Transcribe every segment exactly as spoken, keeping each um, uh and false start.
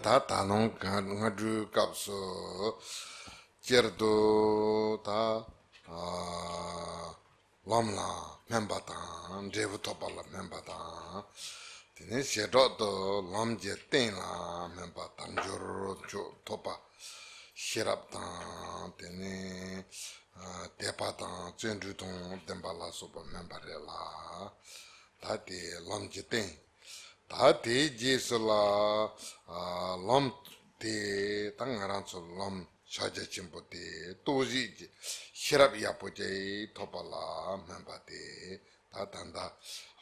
ད་ད་ལོང་སྔ་དྲོའི་སྐབས་སུ་སྤྱིར་དུ་ད་ཨ་ལམ་ལ་སྨོན་པ་དང་འབྲས་བུ་ཐོབ་པ་ལ་སྨོན་པ་དང་། དེ་ནས་བྱེ་བྲག་ཏུ་ལམ་གྱི་རྟེན་ལ་སྨོན་པ་དལ་འབྱོར་མཆོག་ཐོབ་པ་ཤེས་རབ་དང་། དེ་ནས་ཨ་དད་པ་དང་བརྩོན་འགྲུས་དང་ལྡན་པ་ལ་སོགས་པ་སྨོན་པ་རེད་ལ། ད་དེ་ལམ་གྱི་རྟེན། ད་དེའི་རྗེས་སུ་ལ་ཨ་ལམ་དེ་ད་ང་རང་ཚོ་ལམ་ཕྱག་རྒྱ་ཆེན་པོ་དེ་རྟོགས་བྱེད་ཀྱི་ཤེས་རབ་ཡག་པོ་ཅིག་ཐོབ་པ་ལ་སྨོན་པ་དེ། ད་ད་ལྟ་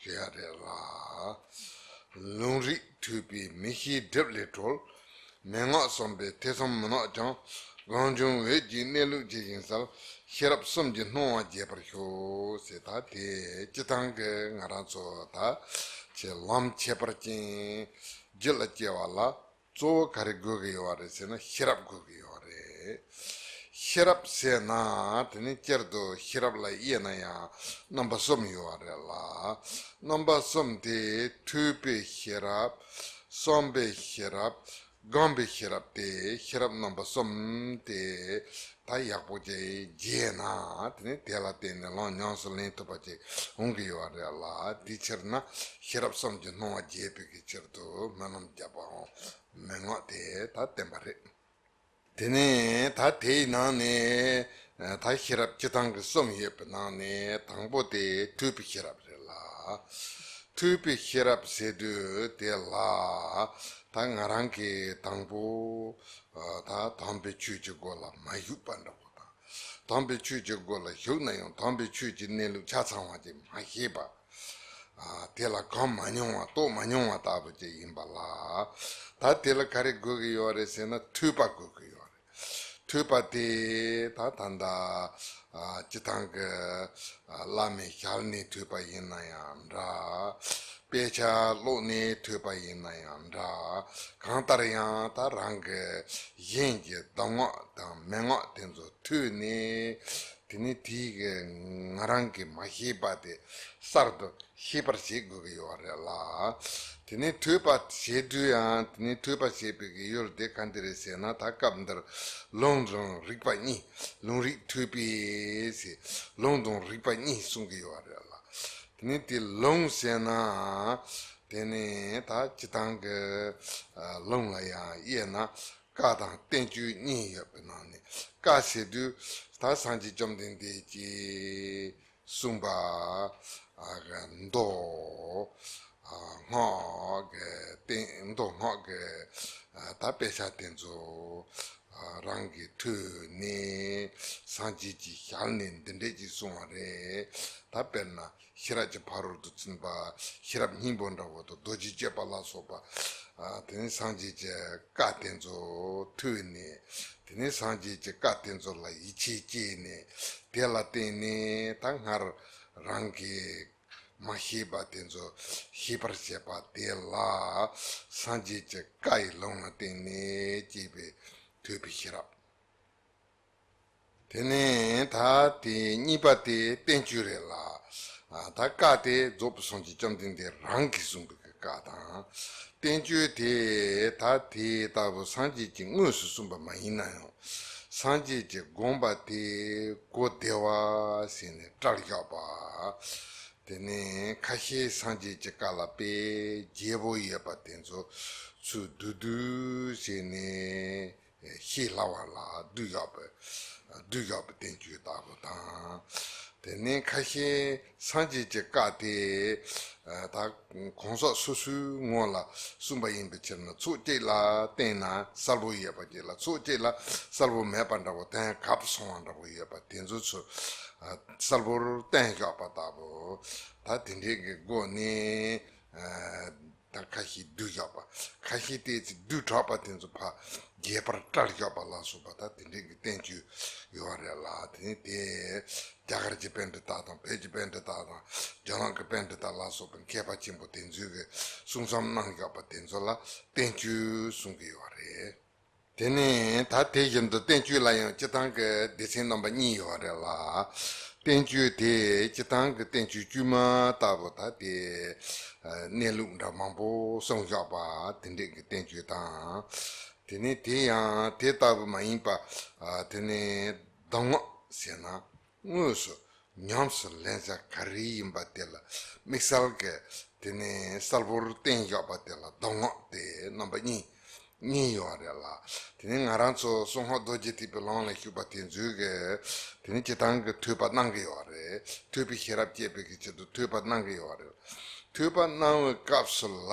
ཞུ་ཡ་རེད་ལ། ལུང་རིགས་ཐོས་པས་མི་ཤེས་སྒྲིབ་ལས་གྲོལ། མན་ངག་བསམ་པས་ཐེ་ཚོམ་མི་སྣང་ཀྱང་། གང་བྱུང་འོད་ཀྱིས་གནས་ལུགས་ཇི་བཞིན་གསལ། ཤེས་རབ་གསུམ་གྱིས་སྣང་བ་རྒྱས་པར་ཤོག་ཟེར། ད་དེ་སྤྱི་བཏང་གི་ང་རང་ཚོ་ད་ཁྱེད་ལམ་ཁྱད་པར་ཅན་རྒྱུད་ལ་སྐྱེ་བ་ལ་གཙོ་བོ་ག་རེ་དགོས་ཀྱི་ཡོད་རེད་ཟེར་ན་ཤེས་རབ་དགོས་ཀྱི་ཡོད་རེད། ཤེས་རབ་ཟེར་ན་དེ་ནི་སྤྱིར་དུ་ཤེས་རབ་ལ་དབྱེ་ན་ཡང་རྣམ་པ་གསུམ་ཡོད་རེད་ལ། རྣམ་པ་གསུམ་དེ་ཐོས་པའི་ཤེས་རབ། བསམ་པའི་ཤེས་རབ། སྒོམ་པའི་ཤེས་རབ་སྟེ། ཤེས་རབ་རྣམ་པ་གསུམ་དེ་ད་ཡག་པོ་ཅིག་རྒྱས་ན་དེ་ནི་དེ་ལ་བརྟེན་ནས་ལམ་ཉམས་སུ་ལེན་ཐུབ་པ་ཅིག་འོང་གི་ཡོད་རེད་ལ། དེའི་ཕྱིར་ན་ཤེས་རབ་གསུམ་གྱིས་སྣང་བ་རྒྱས་པའི་གི་ཕྱིར་དུ་སྨོན་ལམ་བརྒྱབ་པའམ་མན་ངག་དེ་ད་བསྟན་པ་རེད། དེ་ནས་ད་དེའི་ནང་ནས་ད་ཤེས་རབ་སྤྱི་བཏང་གི་གསུམ་ཡོད་པའི་ནང་ནས་དང་པོ་དེ་ཐོས་པའི་ཤེས་རབ་རེད་ལ། ཐོས་པའི་ཤེས་རབ་ཟེར་དུས་དེ་ལ་ད་ང་རང་གིས་དང་པོ་ད་དམ་པའི་ཆོས་ཀྱི་སྒོ་ལ་མ་ཞུགས་པ་འདྲ་པོ་དང་། དམ་པའི་ཆོས་ཀྱི་སྒོ་ལ་ཞུགས་ན་ཡང་དམ་པའི་ཆོས་ཀྱི་གནས་ལུགས་ཆ་ཚང་བ་ཅིག་མ་ཤེས་པ། ཨ་དེ་ལ་གོམས་མ་མྱོང་བ་རྟོགས་མ་མྱོང་བ་ལྟ་བུ་ཅིག་ཡིན་པ་ལ། ད་དེ་ལ་ག་རེ་དགོས་ཀྱི་ཡོད་རེད་ཟེར་ན་ཐོས་པ་དགོས་ཀྱི་ཡོད་རེད། ཐོས་པ་དེ་ད་ད་ལྟ་ཨ་སྤྱི་བཏང་གི་ཨ་བླ་མའི་ཞལ་ནས་ཐོས་པ་ཡིན་ན་ཡང་འདྲ། དཔེ་ཆ་ཀློག་ནས་ཐོས་པ་ཡིན་ན་ཡང་འདྲ། གང་ལྟར་ཡང་ད་རང་གི་གཞན་གྱི་གདམས་ངག་དང་མན་ངག་དེ་ཚོ་ཐོས་ནས། དེ་ནས་དེའི་གི་ང་རང་གིས་མ་ཤེས་པ་དེ་གསར་དུ་ཤེས་པར་བྱེད་དགོས་ཀྱི་ཡོད་རེད་ལ། དེ་ནས་ཐོས་པ་བྱེད་དུས་ཡང་དེ་ནས་ཐོས་པ་བྱེད་པའི་གི་ཡུལ་དེ་ག་འདི་རེད་ཟེར་ན། ད་སྐབས་འདིར་ལུང་དང་རིགས་པ་གཉིས། ལུང་རིགས་ཐོས་པས་ཟེར། ལུང་དང་རིགས་པ་གཉིས་གསུང་གི་ཡོད་རེད་ལ། དེ་ནས་དེ་ལུང་ཟེར་ན་དེ་ནས་ད་སྤྱི་བཏང་གི་ཨ་ལུང་ལ་ཡང་དབྱེ་ན། བཀའ་དང་བསྟན་བཅོས་གཉིས་ཡོད་པའི་ནང་ནས། བཀའ་ཟེར་དུས་ད་སངས་རྒྱས་བཅོམ་ལྡན་འདས་ཀྱིས་གསུངས་པ་ཨ་གི་མདོ་ཨ་སྔགས་ཀྱི་བསྟན། མདོ་སྔགས་ཀྱི་ཨ་ད་དཔེ་ཆ་དེ་ཚོ་ཨ་རང་གིས་ཐོས་ནས་སངས་རྒྱས་ཀྱི་ཞལ་ནས་འདི་འདྲས་ཀྱིས་གསུངས་པ་རེད། ད་དཔེར་ན། ཤེས་རབ་ཀྱི་ཕ་རོལ་ཏུ་ཕྱིན་པ་ཤེས་རབ་སྙིང་པོ་འདྲ་བོ་དང་རྡོ་རྗེ་གཅོད་པ་ལ་སོགས་པ། ཨ་དེ་ནས་སངས་རྒྱས་ཀྱི་བཀའ་དེ་ཚོ་ཐོས་ནས། དེ་ནས་སངས་རྒྱས་ཀྱི་བཀའ་དེ་ཚོ་ལ་ཡིད་ཆེས་སྐྱེས་ནས། དེ་ལ་བརྟེན་ནས་ད་སྔར་རང་གིས་མ་ཤེས་པ་དེ་ཚོ་ཤེས་པར་བྱེད་པ་དེ་ལ་སངས་རྒྱས་ཀྱི་བཀའ་ཡི་ལུང་ལ་བརྟེན་ནས་སྐྱེས་པའི་ཐོས་པའི་ཤེས་རབ། དེ་ནས་ད་དེ་གཉིས་པ་དེ་བསྟན་བཅོས་རེད་ལ། ཨ་ད་བཀའ་དེ་རྫོགས་པའི་སངས་རྒྱས་བཅོམ་ལྡན་འདས་རང་གིས་གསུངས་པའི་བཀའ་དང་། བསྟན་བཅོས་དེ་ད་དེ་ལྟ་བུ་སངས་རྒྱས་ཀྱིས་དངོས་སུ་གསུངས་པ་མ་ཡིན་ན་ཡང་། སངས་རྒྱས་ཀྱི་དགོངས་པ་དེ་གོ་བདེ་བ་ཟེར་ནས་བཀྲལ་བཞག་པ། དེ་ནས་ཁ་ཤས་སངས་རྒྱས་ཀྱི་བཀའ་ལ་དཔེ་རྒྱས་པོ་ཡོད་པ་དེ་ཚོ་ཚུར་བསྡུས་བསྡུས་བྱས་ནས། ཤེས་སླ་བ་ལ་བསྡུས་བཞག་པའི་བསྡུས་བཞག་པའི་བསྟན་བཅོས་ལྟ་བུ་དང་། དེ་ནས་ཁ་ཤས་སངས་རྒྱས་ཀྱི་བཀའ་དེ་ད་གང་ཟག་སོ་སོའི་ངོ་ལ་གསུངས་པ་ཡིན་པའི་ཕྱིར་ན། ཕྱོགས་གཅིག་ལ་བལྟས་ན་གསལ་པོ་ཡོད་པ་གཅིག་ལ། ཕྱོགས་གཅིག་ལ་གསལ་པོ་མེད་པ་འདྲ་བོ། དོན་གབ་སོང་བ་འདྲ་བོ་ཡོད་པ་དེ་ཚོ་ཚུར་གསལ་པོར་བསྟན་བཞག་པ་ལྟ་བུ། ད་དེ་འདྲའི་གི་སྒོ་ནས། ད་ཁ་ཤས་བསྡུས་བཞག་པ། ཁ་ཤས་དེ་ཚོ་བསྡུས་དྲགས་པ་དེ་ཚོ་ཕར་རྒྱས་པར་བཀྲལ་བཞག་པ་ལ་སོགས་པ། ད་དེ་འདྲའི་གི་བསྟན་བཅོས་ཡོད་རེད་ལ། དེ་ནས་དེ་རྒྱ་གར་གྱི་པཎྜི་ཏ་དང་། བོད་ཀྱི་པཎྜི་ཏ་དང་། རྒྱ་ནག་གི་པཎྜི་ཏ་ལ་སོགས་པའི་མཁས་པ་ཆེན་པོ་དེ་ཚོས་གི་གསུང་རྩོམ་གནང་བཞག་པ་དེ་ཚོ་ལ་བསྟན་བཅོས་གསུང་གི་ཡོད་རེད། དེ་ནས་ད་དེ་བཞིན་དུ་བསྟན་བཅོས་ལ་ཡང་སྤྱི་བཏང་གི་སྡེ་ཚན་རྣམ་པ་གཉིས་ཡོད་རེད་ལ། བསྟན་བཅོས་དེ་སྤྱིར་བཏང་གི་བསྟན་བཅོས་དཀྱུས་མ་ལྟ་བུ་ད་དེ་གནས་ལུགས་འདྲ་མང་པོ་གསུངས་བཞག་པ་དེ་འདྲས་ཀྱི་བསྟན་བཅོས་དང་། དེ་ནས་དེ་ཡང་དེ་ལྟ་བུ་མ་ཡིན་པ་དེ་ནས་གདམས་ངག་ཟེར་ན། དངོས་སུ་ཉམས་སུ་ལེན་བྱ་ག་རེ་ཡིན་པ་དེ་ལ་དམིགས་བསལ་གྱི་དེ་ནས་གསལ་པོར་བསྟན་བཞག་པ་དེ་ལ་གདམས་ངག་དེ་རྣམ་པ་གཉིས་གཉིས་ཡོད་རེད་ལ། དེ་ནས་ང་རང་ཚོ་གསང་སྔགས་རྡོ་རྗེ་ཐེག་པའི་ལམ་ལ་ཞུགས་པ་དེ་ཚོས་གི་དེ་ནས་སྤྱིར་བཏང་གི་ཐོས་པ་གནང་གི་ཡོད་རེད། ཐོས་པའི་ཤེས་རབ་བསྐྱེད་པའི་གི་ཆེད་དུ་ཐོས་པ་གནང་གི་ཡོད་རེད། ཐོས་པ་གནང་བའི་སྐབས་སུ་ལ།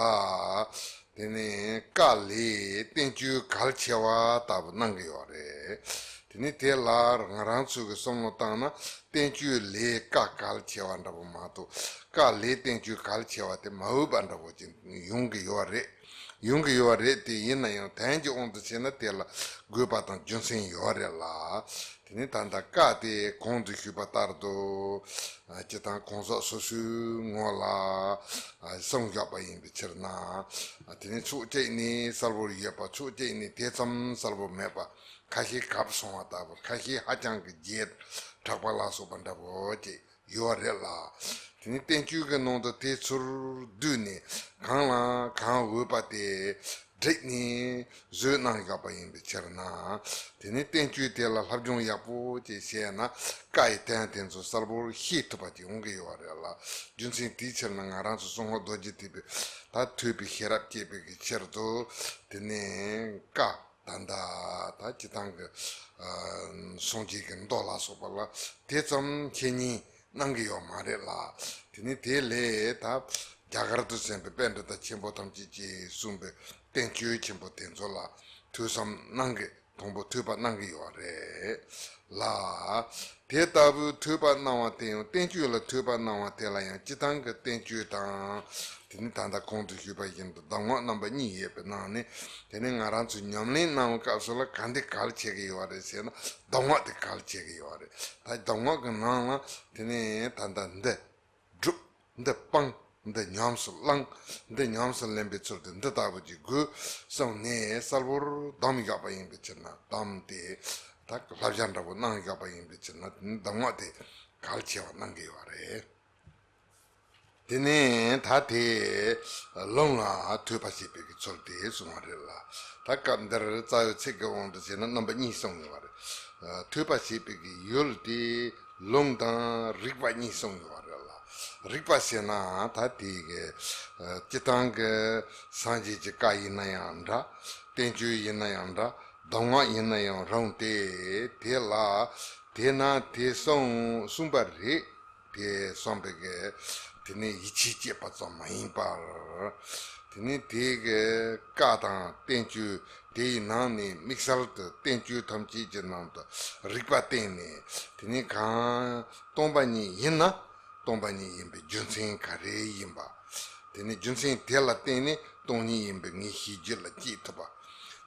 དེ་ནས་བཀའ་ལས་བསྟན་བཅོས་གལ་ཆེ་བ་ལྟ་བུ་གནང་གི་ཡོད་རེད། དེ་ནས་དེ་ལ་ང་རང་ཚོ་གི་བསམ་བློ་བཏང་ན་བསྟན་བཅོས་ལས་བཀའ་གལ་ཆེ་བ་འདྲ་པོ་མ་གཏོགས་བཀའ་ལས་བསྟན་བཅོས་གལ་ཆེ་བ་དེ་མ་འོས་པ་འདྲ་པོ་ཅིག་ཡོང་གི་ཡོད་རེད། ཡོང་གི་ཡོད་རེད་དེ་ཡིན་ན་ཡང་དོན་གྱི་དབང་དུ་བྱས་ན་དེ་ལ་དགོས་པ་དང་རྒྱུ་མཚན་ཡོད་རེད་ལ། དེ་ནས་ད་ལྟ་བཀའ་དེ་གོང་དུ་ཞུས་པ་ལྟར་དུ། སྤྱིར་བཏང་གང་ཟག་སོ་སོའི་ངོ་ལ་གསུངས་བཞག་པ་ཡིན་པའི་ཕྱིར་ན། དེ་ནས་ཕྱོགས་གཅིག་ནས་གསལ་པོར་ཡོད་པ་ཕྱོགས་གཅིག་ནས་དེ་ཙམ་གསལ་པོ་མེད་པ། ཁ་ཤས་གབ་སོང་བ་ལྟ་བུ། ཁ་ཤས་ཧ་ཅང་གི་རྗེས་དྲག་པ་ལ་སོགས་པ་འདྲ་པོ་ཅིག་ཡོད་རེད་ལ། དེ་ནས་བསྟན་བཅོས་ཀྱི་ནང་དུ་དེ་ཚུར་བསྡུས་ནས་གང་ལ་གང་འོས་པ་དེ་བསྒྲིགས་ནས་བཟོས་གནང་བཞག་པ་ཡིན་པའི་ཕྱིར་ན། དེ་ནས་བསྟན་བཅོས་དེ་ལ་སློབ་སྦྱོང་ཡག་པོ་ཅིག་བྱས་ན་བཀའ་ཡི་དོན་དེ་ཚོ་གསལ་པོར་ཤེས་ཐུབ་པ་ཅིག་ཡོང་གི་ཡོད་རེད་ལ། རྒྱུ་མཚན་དེའི་ཕྱིར་ན་ང་རང་ཚོ་གསང་སྔགས་རྡོ་རྗེ་ཐེག་པའི་ད་ཐོས་པའི་ཤེས་རབ་བསྐྱེད་པའི་གི་ཕྱིར་དུ་དེ་ནས་བཀའ། ད་ལྟ་ད་སྤྱིར་བཏང་གི་ཨ་སངས་རྒྱས་ཀྱི་མདོ་ལ་སོགས་པ་ལ་དེ་ཙམ་འཆད་ཉན་གནང་གི་ཡོད་མ་རེད་ལ། དེ་ནི་དེ་ལས་ད་རྒྱ་གར་དུ་གསན་པའི་པཎྜི་ཏ་ཆེན་པོ་ཐམས་ཅད་ཀྱིས་གསུངས་པའི་བསྟན་བཅོས་ཆེན་པོ་དེ་ཚོ་ལ་ཐོས་བསམ་གནང་གི་དང་པོ་ཐོས་པ་གནང་གི་ཡོད་རེད་ལ། དེ་ལྟ་བུའི་ཐོས་པ་གནང་བ་དེ་ཡང་བསྟན་བཅོས་ལ་ཐོས་པ་གནང་བ་དེ་ལ་ཡང་སྤྱིར་བཏང་གི་བསྟན་བཅོས་དང་། དེ་ནི་ད་ལྟ་གོང་དུ་ཞུས་པ་བཞིན་དུ་གདམས་ངག་རྣམ་པ་གཉིས་ཡོད་པའི་ནང་ནས་དེ་ནི་ང་རང་ཚོས་ཉམས་ལེན་གནང་བའི་སྐབས་སུ་ལ་ག་འདི་གལ་ཆེ་གི་ཡོད་རེད་ཟེར་ན་གདམས་ངག་དེ་གལ་ཆེ་གི་ཡོད་རེད། ད་གདམས་ངག་གི་ནང་ལ་དེ་ནི་ད་ལྟ་འདི་སྒྲུབ། འདི་སྤང་། འདི་ཉམས་སུ་བླང་། འདི་ཉམས་སུ་ལེན་པའི་ཚུལ་དེ་འདི་ལྟ་བུ་ཅིག་དགོས་བསམ་ནས་གསལ་པོར་གདམས་བཞག་པ་ཡིན་པའི་ཕྱིར་ན་གདམས་དེ་ད་བསླབ་བྱ་འདྲ་པོ་གནང་བཞག་པ་ཡིན་པའི་ཕྱིར་ན་དེ་ནི་གདམས་ངག་དེ་གལ་ཆེ་བ་གནང་གི་ཡོད་རེད། དེ་ནས་ད་དེ་ལུང་ལ་ཐོས་པ་བྱེད་པའི་གི་ཚུལ་དེ་གསུངས་པ་རེད་ལ། ད་སྐབས་འདིར་རྩ་བའི་ཚིག་གི་དབང་དུ་བྱས་ན་རྣམ་པ་གཉིས་གསུངས་ཡོད་པ་རེད། ཐོས་པ་བྱེད་པའི་གི་ཡུལ་དེ་ལུང་དང་རིགས་པ་གཉིས་གསུངས་ཡོད་པ་རེད་ལ། རིགས་པ་ཟེར་ན་ད་དེ་གི་སྤྱིར་བཏང་གི་སངས་རྒྱས་ཀྱི་བཀའ་ཡིན་ན་ཡང་འདྲ། བསྟན་བཅོས་ཡིན་ན་ཡང་འདྲ། གདམས་ངག་ཡིན་ན་ཡང་རུང་སྟེ་དེ་ལ་དེས་ན་དེ་གསུངས་གསུངས་པ་རེད། དེ་གསུངས་པའི་གི་དེ་ནི་ཡིད་ཆེས་བསྐྱེད་པ་ཙམ་མ་ཡིན་པར། དེ་ནི་དེའི་གི་བཀའ་དང་བསྟན་བཅོས་དེ་ཡི་ནང་ནས་དམིགས་བསལ་དུ་བསྟན་བཅོས་ཐམས་ཅད་ཀྱི་ནང་དུ་རིགས་པ་བསྟན་ནས་དེ་ནི་གང་སྟོང་པ་ཉིད་ཡིན་ན་སྟོང་པ་ཉིད་ཡིན་པའི་རྒྱུ་མཚན་ག་རེ་ཡིན་པ། དེ་ནི་རྒྱུ་མཚན་དེ་ལ་བརྟེན་ནས་སྟོང་ཉིད་ཡིན་པའི་ངེས་ཤེས་རྒྱུད་ལ་སྐྱེས་ཐུབ་པ།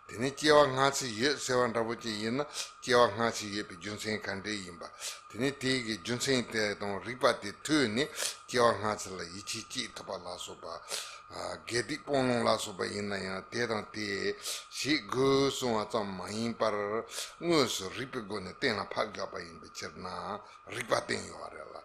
དེ་ནས་སྐྱེ་བ་སྔ་ཕྱི་ཡོད་ཟེར་བ་འདྲ་པོ་ཅིག་ཡིན་ན་སྐྱེ་བ་སྔ་ཕྱི་ཡོད་པའི་རྒྱུ་མཚན་ག་འདྲས་ཡིན་པ། དེ་ནས་དེའི་གི་རྒྱུ་མཚན་དེ་དང་རིགས་པ་དེ་ཐོས་ནས་སྐྱེ་བ་སྔ་ཕྱི་ལ་ཡིད་ཆེས་སྐྱེས་ཐུབ་པ་ལ་སོགས་པ། ཨ་དགེ་སྡིག་སྤང་བླང་ལ་སོགས་པ་ཡིན་ན་ཡང་དེ་དང་དེ་བྱེད་དགོས་གསུང་བ་ཙམ་མ་ཡིན་པར་དངོས་སུ་རིགས་པའི་སྒོ་ནས་གཏན་ལ་ཕབ་བཞག་པ་ཡིན་པའི་ཕྱིར་ན། རིགས་པ་བསྟན་ཡོད་པ་རེད་ལ།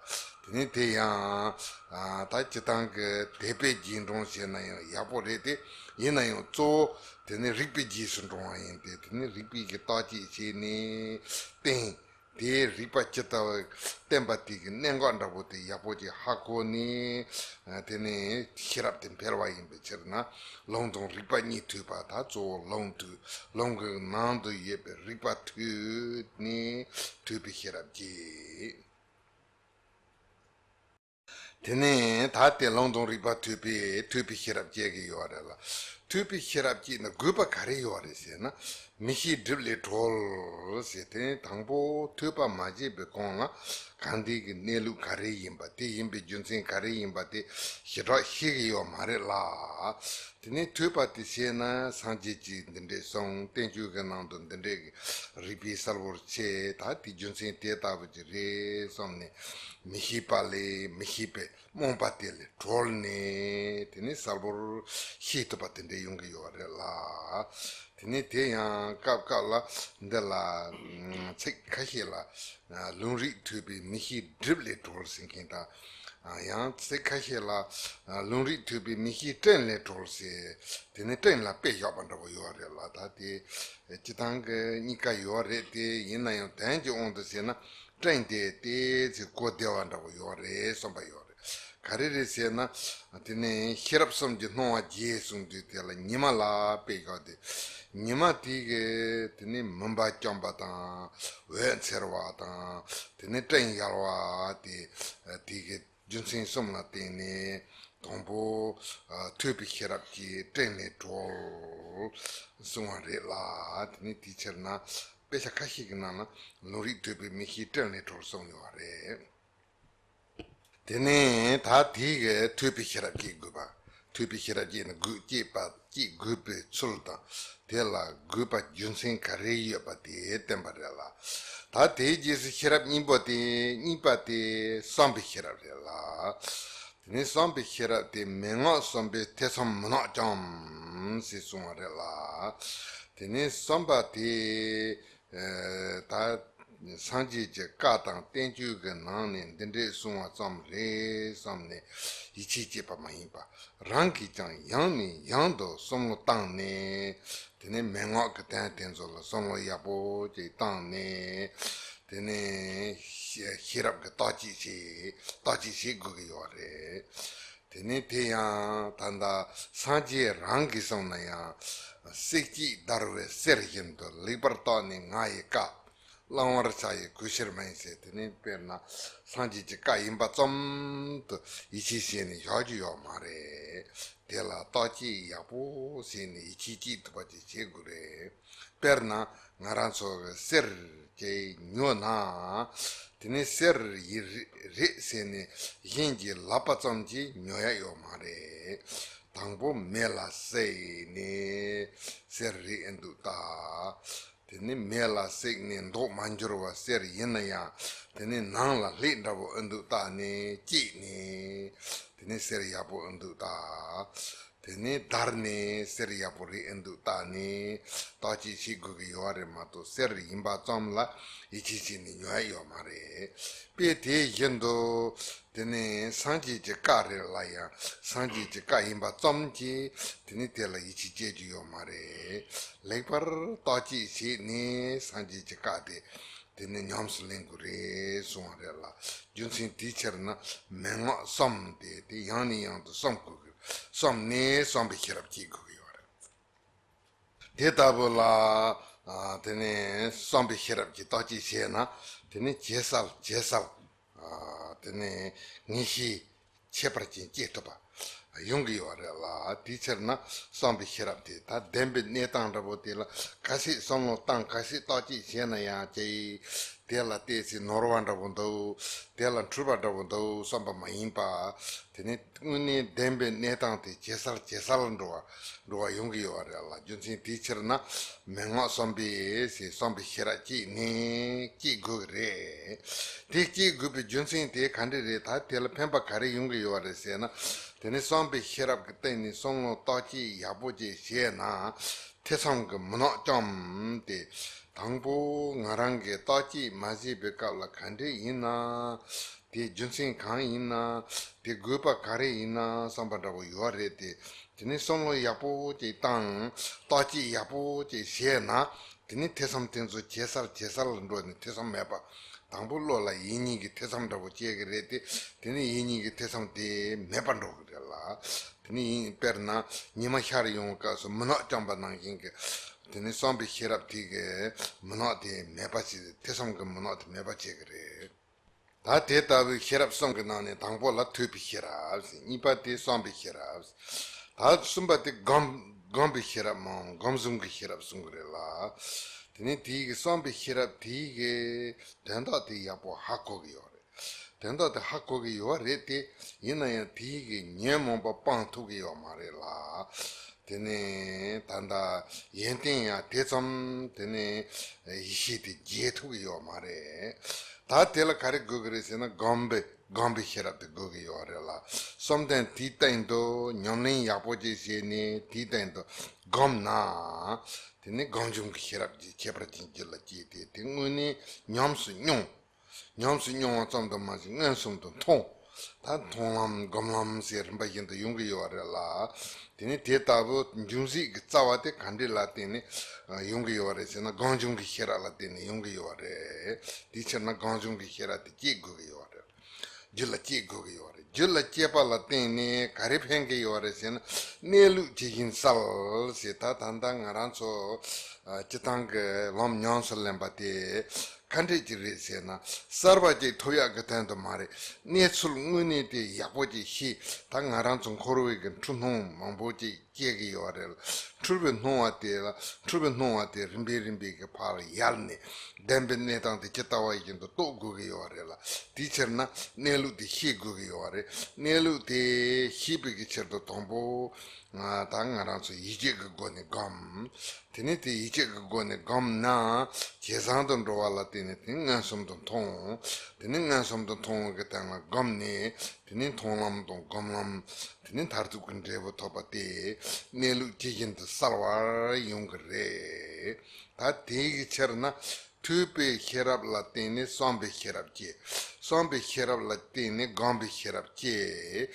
དེ་ནས་དེ་ཡང་ཨ་ད་སྤྱིར་བཏང་གི་དད་པས་རྗེས་འབྲང་བྱས་ན་ཡང་ཡག་པོ་རེད་དེ། ཡིན་ན་ཡང་གཙོ་བོ་དེ་ནི་རིགས་པའི་རྗེས་སུ་འབྲང་བ་ཡིན་ཏེ། དེ་ནི་རིགས་པའི་གི་བརྟག་དཔྱད་བྱས་ནས་བསྟེན། དེའི་རིགས་པ་ཇི་ལྟ་བུ་བསྟེན་པ་དེ་གི་གནད་འགག་འདྲ་པོ་དེ་ཡག་པོ་ཅིག་ཧ་གོ་ནས་དེ་ནས་ཤེས་རབ་དེ་འཕེལ་བ་ཡིན་པའི་ཕྱིར་ན་ལུང་དང་རིགས་པ་གཉིས་ཐོས་པ། ད་གཙོ་བོ་ལུང་ཐོས། ལུང་གི་ནང་དུ་ཡོད་པའི་རིགས་པ་ཐོས་ནས། ཐོས་པའི་ཤེས་རབ་བསྐྱེད། དེ་ནས་ད་དེ་ལུང་དང་རིགས་པ་ཐོས་པས་ཐོས་པའི་ཤེས་རབ་སྐྱེ་གི་ཡོད་རེད་ལ། ཐོས་པའི་ཤེས་རབ་སྐྱེས་ན་དགོས་པ་ག་རེ་ཡོད་རེད་ཟེར་ན། མི་ཤེས་སྒྲིབ་ལས་གྲོལ་ཟེར་དེ་དང་པོ་ཐོས་པ་མ་བྱས་པའི་གོང་ལ་གང་འདི་གི་གནས་ལུགས་ག་རེ་ཡིན་པ། དེ་ཡིན་པའི་རྒྱུ་མཚན་ག་རེ་ཡིན་པ་དེ་ཞེ་དྲག་ཤེས་གི་ཡོད་མ་རེད་ལ། དེ་ནས་ཐོས་པ་དེ་བྱས་ན་སངས་རྒྱས་ཀྱིས་འདི་འདྲས་གསུངས། བསྟན་བཅོས་ཀྱི་ནང་དུ་འདི་འདྲས་ཀྱི་རིགས་པས་གསལ་པོར་ཕྱེ། ད་དེ་རྒྱུ་མཚན་དེ་ལྟ་བུ་ཅིག་རེད་བསམ་ནས་མི་ཤེས་པ་ལས་མི་ཤེས་པའི་རྨོངས་པ་དེ་ལས་གྲོལ་ནས་དེ་ནས་གསལ་པོར་ཤེས་ཐུབ་པ་དེ་འདྲས། ཡོང་གི་ཡོད་རེད་ལ། དེ་ནས་དེ་ཡང་སྐབས་སྐབས་ལ་འདི་ལ་ཚིག་ཁ་ཤས་ལ་ལུང་རིགས་ཐོས་པའི་མི་ཤེས་སྒྲིབ་ལས་གྲོལ་ཟེར་མཁན་དང་། ཡང་ཚིག་ཁ་ཤས་ལ་ལུང་རིགས་ཐོས་པའི་མི་ཤེས་སྤྲིན་ལས་གྲོལ་ཟེར། དེ་ནས་སྤྲིན་ལ་དཔེ་བཞག་པ་འདྲ་པོ་ཡོད་རེད་ལ། ད་དེ་སྤྱི་བཏང་གི་གཉིས་ཀ་ཡོད་རེད་དེ། ཡིན་ན་ཡང་དོན་གྱི་དབང་དུ་བྱས་ན་སྤྲིན་དེ་ཏོག་ཙམ་གོ་བདེ་བ་འདྲ་པོ་ཡོད་རེད་བསམ་པ་ཡོད་རེད། ག་རེ་རེད་ཟེར་ན། དེ་ནས་ཤེས་རབ་གསུམ་གྱི་སྣང་བ་རྒྱས་གསུངས་དུས་དེ་ལ་ཉི་མ་ལ་དཔེ་བཞག་སྟེ། ཉི་མ་དེ་གི་དེ་ནས་མུན་པ་འཇོམས་པ་དང་། འོད་འཚེར་བ་དང་། དེ་ནས་སྤྲིན་ཡལ་བ་དེ། དེ་གི་རྒྱུ་མཚན་གསུམ་ལ་བརྟེན་ནས་དང་པོ་ཐོས་པའི་ཤེས་རབ་ཀྱིས་སྤྲིན་ལས་གྲོལ་གསུང་བ་རེད་ལ། དེ་ནས་དེའི་ཕྱིར་ན་དཔེ་ཆ་ཁ་ཤས་ཀྱི་ནང་ལ་ལུང་རིགས་ཐོས་པའི་མི་ཤེས་སྤྲིན་ལས་གྲོལ་གསུངས་ཡོད་པ་རེད། དེ་ནས་ད་དེ་གི་ཐོས་པའི་ཤེས་རབ་ཀྱི་དགོས་པ། ཐོས་པའི་ཤེས་རབ་ཀྱི་ནི་དགོས་ཀྱི་པ་ཀྱི་དགོས་པའི་ཚུལ་དང་། དེ་ལ་དགོས་པ་རྒྱུ་མཚན་ག་རེ་ཡོད་པ་དེ་བསྟན་པ་རེད་ལ། ད་དེའི་རྗེས་སུ་ཤེས་རབ་གཉིས་པོ་དེ་གཉིས་པ་དེ་བསམ་པའི་ཤེས་རབ་རེད་ལ། དེ་ནས་བསམ་པའི་ཤེས་རབ་དེ་མན་ངག་གསུམ་པའི་ཐེ་ཚོམ་མུན་ནག་བཅོམ་ཞེས་གསུངས་པ་རེད་ལ། དེ་ནས་བསམ་པ་དེ་ད་སངས་རྒྱས་ཀྱི་བཀའ་དང་བསྟན་བཅོས་ཀྱི་ནང་ནས་འདི་འདྲས་གསུངས་པ་ཙམ་རེད་བསམ་ནས་ཡིད་ཆེས་བྱེད་པ་མ་ཡིན་པ། རང་གིས་ཀྱང་ཡང་ནས་ཡང་དུ་བསམ་བློ་བཏང་ནས། དེ་ནས་མན་ངག་གི་དོན་དེ་ཚོ་ལ་བསམ་བློ་ཡག་པོ་ཅིག་བཏང་ནས། དེ་ནས་ཤེས་རབ་ཀྱི་བརྟག་དཔྱད་བྱེད། བརྟག་དཔྱད་བྱེད་དགོས་ཀྱི་ཡོད་རེད། དེ་ནས་དེ་ཡང་ད་ལྟ་སངས་རྒྱས་རང་གིས་གསུངས་ན་ཡང་། གསེར་གྱིས་བརྡར་བའི་གསེར་བཞིན་དུ་ལེགས་པར་བརྟགས་ནས་ང་ཡི་བཀའ། བླང་བར་བྱ་ཡི་གུས་ཕྱིར་མིན་ཟེར། དེ་ནས་དཔེར་ན་སངས་རྒྱས་ཀྱི་བཀའ་ཡིན་པ་ཙམ་དུ་ཡིད་ཆེས་བྱས་ནས་བཞག་རྒྱུ་ཡོད་མ་རེད། དེ་ལ་བརྟག་དཔྱད་ཡག་པོ་བྱས་ནས་ཡིད་ཆེས་བྱེད་ཐུབ་པ་ཅིག་བྱེད་དགོས་རེད། དཔེར་ན་ང་རང་ཚོ་གི་གསེར་ཅིག་ཉོས་ན། དེ་ནས་གསེར་ཡིན་རེད་ཟེར་ནས་གཞན་གྱི་ལབ་པ་ཙམ་གྱིས་ཉོ་ཡ་ཡོད་མ་རེད། དང་པོ་མེ་ལ་བསྲེགས་ནས་གསེར་རེད་ཨེ་འདུག་ལྟ། དེ་ནས་མེ་ལ་བསྲེགས་ནས་མདོག་མ་འགྱུར་བ་གསེར་ཡིན་ན་ཡང་། དེ་ནས་ནང་ལ་ལྷད་འདྲ་པོ་ཨེ་འདུག་ལྟ་ནས་བཅད་ནས། དེ་ནས་གསེར་ཡག་པོ་ཨེ་འདུག་ལྟ། དེ་ནས་བརྡར་ནས་གསེར་ཡག་པོ་རེད་ཨེ་འདུག་ལྟ་ནས་བརྟག་དཔྱད་བྱེད་དགོས་ཀྱི་ཡོད་རེད་མ་གཏོགས། གསེར་ཡིན་པ་ཙམ་ལ་ཡིད་ཆེས་བྱས་ནས་ཉོ་ཡ་ཡོད་མ་རེད། དཔེ་དེ་བཞིན་དུ། དེ་ནས་སངས་རྒྱས་ཀྱི་བཀའ་རེད་ལ་ཡང་། སངས་རྒྱས་ཀྱི་བཀའ་ཡིན་པ་ཙམ་གྱིས་དེ་ནས་དེ་ལ་ཡིད་ཆེས་བྱེད་རྒྱུ་ཡོད་མ་རེད། ལེགས་པར་བརྟག་དཔྱད་བྱས་ནས་སངས་རྒྱས་ཀྱི་བཀའ་དེ་དེ་ནས་ཉམས་སུ་ལེན་དགོས་རེད་གསུངས་པ་རེད་ལ། རྒྱུ་མཚན་དེའི་ཕྱིར་ན་མན་ངག་གསུམ་དེ་དེ་ཡང་ནས་ཡང་དུ་བསམ་དགོས་ཀྱི། བསམ་ནས་བསམ་པའི་ཤེས་རབ་སྐྱེ་དགོས་ཀྱི་ཡོད་རེད། དེ་ལྟ་བུ་ལ། ཨ། དེ་ནས་བསམ་པའི་ཤེས་རབ་ཀྱིས་བརྟག་དཔྱད་བྱས་ན། དེ་ནས་ཇེ་གསལ་ཇེ་གསལ། ཨ། དེ་ནས་ངེས་ཤེས་ཁྱད་པར་ཅན་སྐྱེ་ཐུབ་པ་ཡོང་གི་ཡོད་རེད་ལ། དེའི་ཕྱིར་ན་བསམ་པའི་ཤེས་རབ་དེ་ད་བདེན་པའི་གནས་སྟངས་འདྲ་པོ་དེ་ལ་ག་ཚད་བསམ་བློ་བཏང་། ག་ཚད་བརྟག་དཔྱད་བྱས་ན་ཡང་ཅིག་དེ་ལ་ཏོག་ཙམ་ནོར་བ་འདྲ་པོ་འདུག་དེ་ལ་འཁྲུལ་པ་འདྲ་པོ་འདུག་བསམ་པ་མ་ཡིན་པ། དེ་ནས་དངོས་གནས་བདེན་པའི་གནས་སྟངས་དེ་ཇེ་གསལ་ཇེ་གསལ་འགྲོ་བ་འགྲོ་བ་ཡོང་གི་ཡོད་རེད་ལ། རྒྱུ་མཚན་དེའི་ཕྱིར་ན་མན་ངག་གསུམ་པའི་ཞེས་བསམ་པའི་ཤེས་རབ་སྐྱེས་ནས་སྐྱེ་དགོས་ཀྱི་རེད། དེ་སྐྱེ་དགོས་པའི་རྒྱུ་མཚན་དེ་ག་འདྲ་རེད། ད་དེ་ལ་ཕན་པ་ག་རེ་ཡོང་གི་ཡོད་རེད་ཟེར་ན། དེ་ནས་བསམ་པའི་ཤེས་རབ་ཀྱི་སྟེང་ནས་བསམ་བློ་བརྟག་དཔྱད་ཡག་པོ་ཅིག་བྱས་ན། ཐེ་ཚོམ་གྱི་མུན་ནག་བཅོམ་སྟེ། དང་པོ་ང་རང་གིས་བརྟག་དཔྱད་མ་བྱས་པའི་སྐབས་ལ་ག་འདྲས་ཡིན་ན། དེའི་རྒྱུ་མཚན་གང་ཡིན་ན། དེའི་དགོས་པ་ག་རེ་ཡིན་ན་བསམ་པ་འདྲ་པོ་ཡོད་རེད་དེ། དེ་ནས་བསམ་བློ་ཡག་པོ་ཅིག་བཏང་། བརྟག་དཔྱད་ཡག་པོ་ཅིག་བྱས་ན། དེ་ནས་ཐེ་ཚོམ་དེ་ཚོ་ཇེ་གསལ་ཇེ་གསལ་ལ་འགྲོ་ནས་ཐེ་ཚོམ་མེད་པ། དང་པོ་བློ་ལ་ཡིད་གཉིས་ཀྱི་ཐེ་ཚོམ་འདྲ་པོ་སྐྱེ་གི་རེད་དེ། དེ་ནས་ཡིད་གཉིས་ཀྱི་ཐེ་ཚོམ་དེ་མེད་པར་འགྲོ་གི་རེད་ལ། དེ་ནས་ཡིན། དཔེར་ན་ཉི་མ་ཤར་ཡོང་བའི་སྐབས་སུ་མུན་ནག་བཅོམ་པ་ནང་བཞིན་གྱི། དེ་ནས་བསམ་པའི་ཤེས་རབ་དེ་གིས་མུན་ནག་དེ་མེད་པ་བྱེད། ཐེ་ཚོམ་གྱི་མུན་ནག་དེ་མེད་པ་བྱེད་ཀྱི་རེད། ད་དེ་ལྟ་བུའི་ཤེས་རབ་གསུམ་གྱི་ནང་ནས་དང་པོ་ལ་ཐོས་པའི་ཤེས་རབ་ཟེར། གཉིས་པ་དེ་བསམ་པའི་ཤེས་རབ་ཟེར། ད་གསུམ་པ་དེ་སྒོམ་སྒོམ་པའི་ཤེས་རབ་མམ་སྒོམ་གསུམ་གྱི་ཤེས་རབ་གསུང་གི་རེད་ལ། དེ་ནས་དེའི་གི་བསམ་པའི་ཤེས་རབ་དེའི་གི་དོན་དག་དེ་ཡག་པོ་ཧ་གོ་གི་ཡོད་རེད། དོན་དག་དེ་ཧ་གོ་གི་ཡོད་རེད་དེ། ཡིན་ན་ཡང་དེའི་གི་ཉོན་མོངས་པ་སྤང་ཐུབ་གི་ཡོད་མ་རེད་ལ། དེ་ནས་ད་ལྟ་ཡོན་ཏན་ཡང་དེ་ཙམ། དེ་ནས་ཡེ་ཤེས་དེ་རྒྱས་ཐུབ་ཀྱི་ཡོད་མ་རེད། ད་དེ་ལ་ག་རེ་དགོས་ཀྱི་རེད་ཟེར་ན། སྒོམ་པའི་ སྒོམ་པའི་ཤེས་རབ་དེ་དགོས་ཀྱི་ཡོད་རེད་ལ། བསམ་གཏན་དེའི་སྟེང་དུ་ཉམས་ལེན་ཡག་པོ་ཅིག་བྱས་ནས་དེའི་སྟེང་དུ་སྒོམ་ན། དེ་ནི་སྒོམ་བྱུང་གི་ཤེས་རབ་ཀྱི་ཁྱད་པར་ཅན་རྒྱུད་ལ་སྐྱེས་ཏེ། དེ་དངོས་གནས་ཉམས་སུ་མྱོང་། ཉམས་སུ་མྱོང་བ་ཙམ་དུ་མ་ཟད་མངོན་སུམ་དུ་མཐོང་། ད་མཐོང་ལམ་སྒོམ་ལམ་ཟེར་རིམ་པ་བཞིན་དུ་ཡོང་གི་ཡོད་རེད་ལ། དེ་ནི་དེ་ལྟ་བུ་འབྱུང་སྲིད་ཀྱི་རྩ་བ་དེ་ག་འདྲས་ལ་བརྟེན་ནས་ཡོང་གི་ཡོད་རེད་ཟེར་ན། སྒོམ་བྱུང་གི་ཤེས་རབ་ལ་བརྟེན་ནས་ཡོང་གི་ཡོད་རེད། དེའི་ཕྱིར་ན་སྒོམ་བྱུང་གི་ཤེས་རབ་དེ་སྐྱེ་དགོས་ཀྱི་ཡོད་རེད། རྒྱུད་ལ་སྐྱེ་དགོས་ཀྱི་ཡོད་རེད། རྒྱུད་ལ་སྐྱེས་པ་ལ་བརྟེན་ནས་ག་རེ་ཕན་གྱི་ཡོད་རེད་ཟེར་ན། གནས་ལུགས་ཇི་བཞིན་གསལ་ཟེར། ད་ད་ལྟ་ང་རང་ཚོ་ཨ་སྤྱིར་བཏང་གི་ལམ་ཉམས་སུ་ལེན་པ་དེ་ག་འདྲས་ཅིག་རེད་ཟེར་ན། གསར་པ་ཅིག་ཐོབ་ཡག་གི་དོན་དུ་མ་རེད། གནས་ཚུལ་དངོས་གནས་དེ་ཡག་པོ་ཅིག་ཤེས། ད་ང་རང་ཚོ་འཁོར་བའི་གི་འཁྲུལ་སྣང་མང་པོ་ཅིག་སྐྱེ་གི་ཡོད་རེད་ལ། འཁྲུལ་པའི་སྣང་བ་དེ་ལ། འཁྲུལ་པའི་སྣང་བ་དེ་རིམ་པས་རིམ་པས་ཀྱི་ཕར་ཡལ་ནས། བདེན་པའི་གནས་སྟངས་དེ་ཇི་ལྟ་བ་བཞིན་དུ་རྟོགས་དགོས་ཀྱི་ཡོད་རེད་ལ། དེའི་ཕྱིར་ན་གནས་ལུགས་དེ་ཤེས་དགོས་ཀྱི་ཡོད་རེད། གནས་ལུགས་དེ་ཤེས་པའི་གི་ཕྱིར་དུ་དང་པོ། ང་ད་ང་རང་ཚོ་ཡིད་ཆེས་ཀྱི་སྒོ་ནས་སྒོམ། དེ་ནས་དེ་ཡིད་ཆེས་ཀྱི་སྒོ་ནས་སྒོམ་ན། ཇེ་བཟང་དུ་འགྲོ་བ་ལ་བརྟེན་ནས་དེ་མངོན་སུམ་དུ་མཐོང་། དེ་ནས་མངོན་སུམ་དུ་མཐོང་བའི་གི་སྟེང་ལ་སྒོམ་ནས། དེ་ནས་མཐོང་ལམ་དང་སྒོམ་ལམ། དེ་ནས་མཐར་ཐུག་གི་འབྲས་བུ་ཐོབ་པ་དེ་གནས་ལུགས་ཇི་བཞིན་དུ་གསལ་བར་ཡོང་གི་རེད། ད་དེའི་ཕྱིར་ན་ཐོས་པའི་ཤེས་རབ་ལ་བརྟེན་ནས་བསམ་པའི་ཤེས་རབ་སྐྱེ། བསམ་པའི་ཤེས་རབ་ལ་བརྟེན་ནས་སྒོམ་པའི་ཤེས་རབ་སྐྱེ།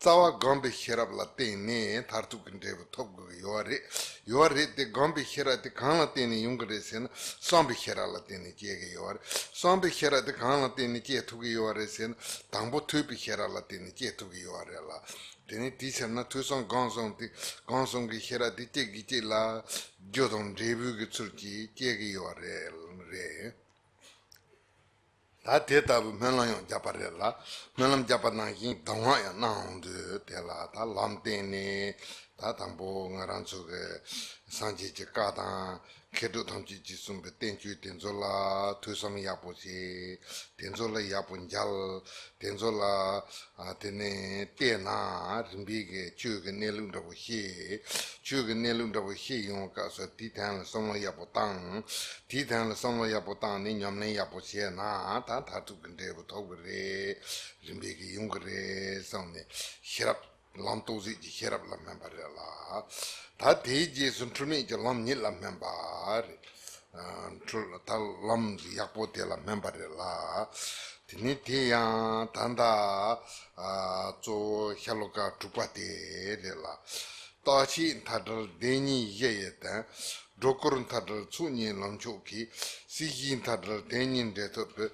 རྩ་བ་སྒོམ་པའི་ཤེས་རབ་ལ་བརྟེན་ནས་མཐར་ཐུག་གི་འབྲས་བུ་ཐོབ་དགོས་ཀྱི་ཡོད་རེད། ཡོད་རེད་དེ། སྒོམ་པའི་ཤེས་རབ་དེ་གང་ལ་བརྟེན་ནས་ཡོང་གི་རེད་ཟེར་ན། བསམ་པའི་ཤེས་རབ་ལ་བརྟེན་ནས་སྐྱེ་གི་ཡོད་རེད། བསམ་པའི་ཤེས་རབ་དེ་གང་ལ་བརྟེན་ནས་སྐྱེ་ཐུབ་ཀྱི་ཡོད་རེད་ཟེར་ན། དང་པོ་ཐོས་པའི་ཤེས་རབ་ལ་བརྟེན་ནས་སྐྱེ་ཐུབ་ཀྱི་ཡོད་རེད་ལ། དེ་ནས་དེའི་ཕྱིར་ན་ཐོས་བསམ་སྒོམ་གསུམ་དེ། སྒོམ་གསུམ་གྱི་ཤེས་རབ་དེ་གཅིག་གིས་གཅིག་ལ་རྒྱུ་དང་འབྲས་བུའི་གི་ཚུལ་གྱིས་སྐྱེ་གི་ཡོད་རེད། རེད། ད་དེ་ལྟ་བུའི་སྨོན་ལམ་ཡང་བརྒྱབ་པ་རེད་ལ། སྨོན་ལམ་བརྒྱབ་པ་ནང་བཞིན་གདམས་ངག་ཡང་གནང་འོང་དུས། དེ་ལ་ད་ལམ་བསྟན་ནས། ད་དང་པོ་ང་རང་ཚོ་གི་སངས་རྒྱས་ཀྱི་བཀའ་དང་། མཁས་གྲུབ་ཐམས་ཅད་ཀྱིས་གསུངས་པའི་བསྟན་བཅོས་དེ་ཚོ་ལ་ཐོས་བསམ་ཡག་པོ་བྱེད། དེ་ཚོ་ལ་ཡག་པོ་མཇལ། དེ་ཚོ་ལ་ཨ་དེ་ནས་བལྟས་ན་རིམ་པས་ཀྱི་ཆོས་ཀྱི་གནས་ལུགས་འདྲ་པོ་ཤེས། ཆོས་ཀྱི་གནས་ལུགས་འདྲ་པོ་ཤེས་ཡོང་བའི་སྐབས་སུ་དེའི་སྟེང་ལ་བསམ་བློ་ཡག་པོ་བཏང་། དེའི་སྟེང་ལ་བསམ་བློ་ཡག་པོ་བཏང་ནས་ཉམས་ལེན་ཡག་པོ་བྱས་ན། ད་མཐར་ཐུག་གི་འབྲས་བུ་ཐོབ་ཀྱི་རེད། རིམ་པས་ཀྱི་ཡོང་གི་རེད་བསམ་ནས། ཤེས་རབ། ལམ་རྟོགས་ཟད་ཀྱི་ཤེས་རབ་ལ་སྨོན་པ་རེད་ལ། ད་དེའི་རྗེས་སུ་འཁྲུལ་མེད་ཀྱི་ལམ་ཉིད་ལ་སྨོན་པ་རེད། ཨ་འཁྲུལ་ད་ལམ་ཡག་པོ་དེ་ལ་སྨོན་པ་རེད་ལ། དེ་ནས་དེ་ཡང་ད་ལྟ་ཨ་གཙོ་བོ་ཤྭ་ལོ་ཀ་དྲུག་པ་དེ་རེད་ལ། རྟག་ཆད་མཐའ་བྲལ་བདེན་གཉིས་གཞི་ཡི་དོན། སྒྲོ་སྐུར་མཐའ་བྲལ་ཚོགས་གཉིས་ལམ་མཆོག་གི། སྲིད་ཞིའི་མཐའ་བྲལ་དོན་གཉིས་འབྲས་ཐོབ་པའི།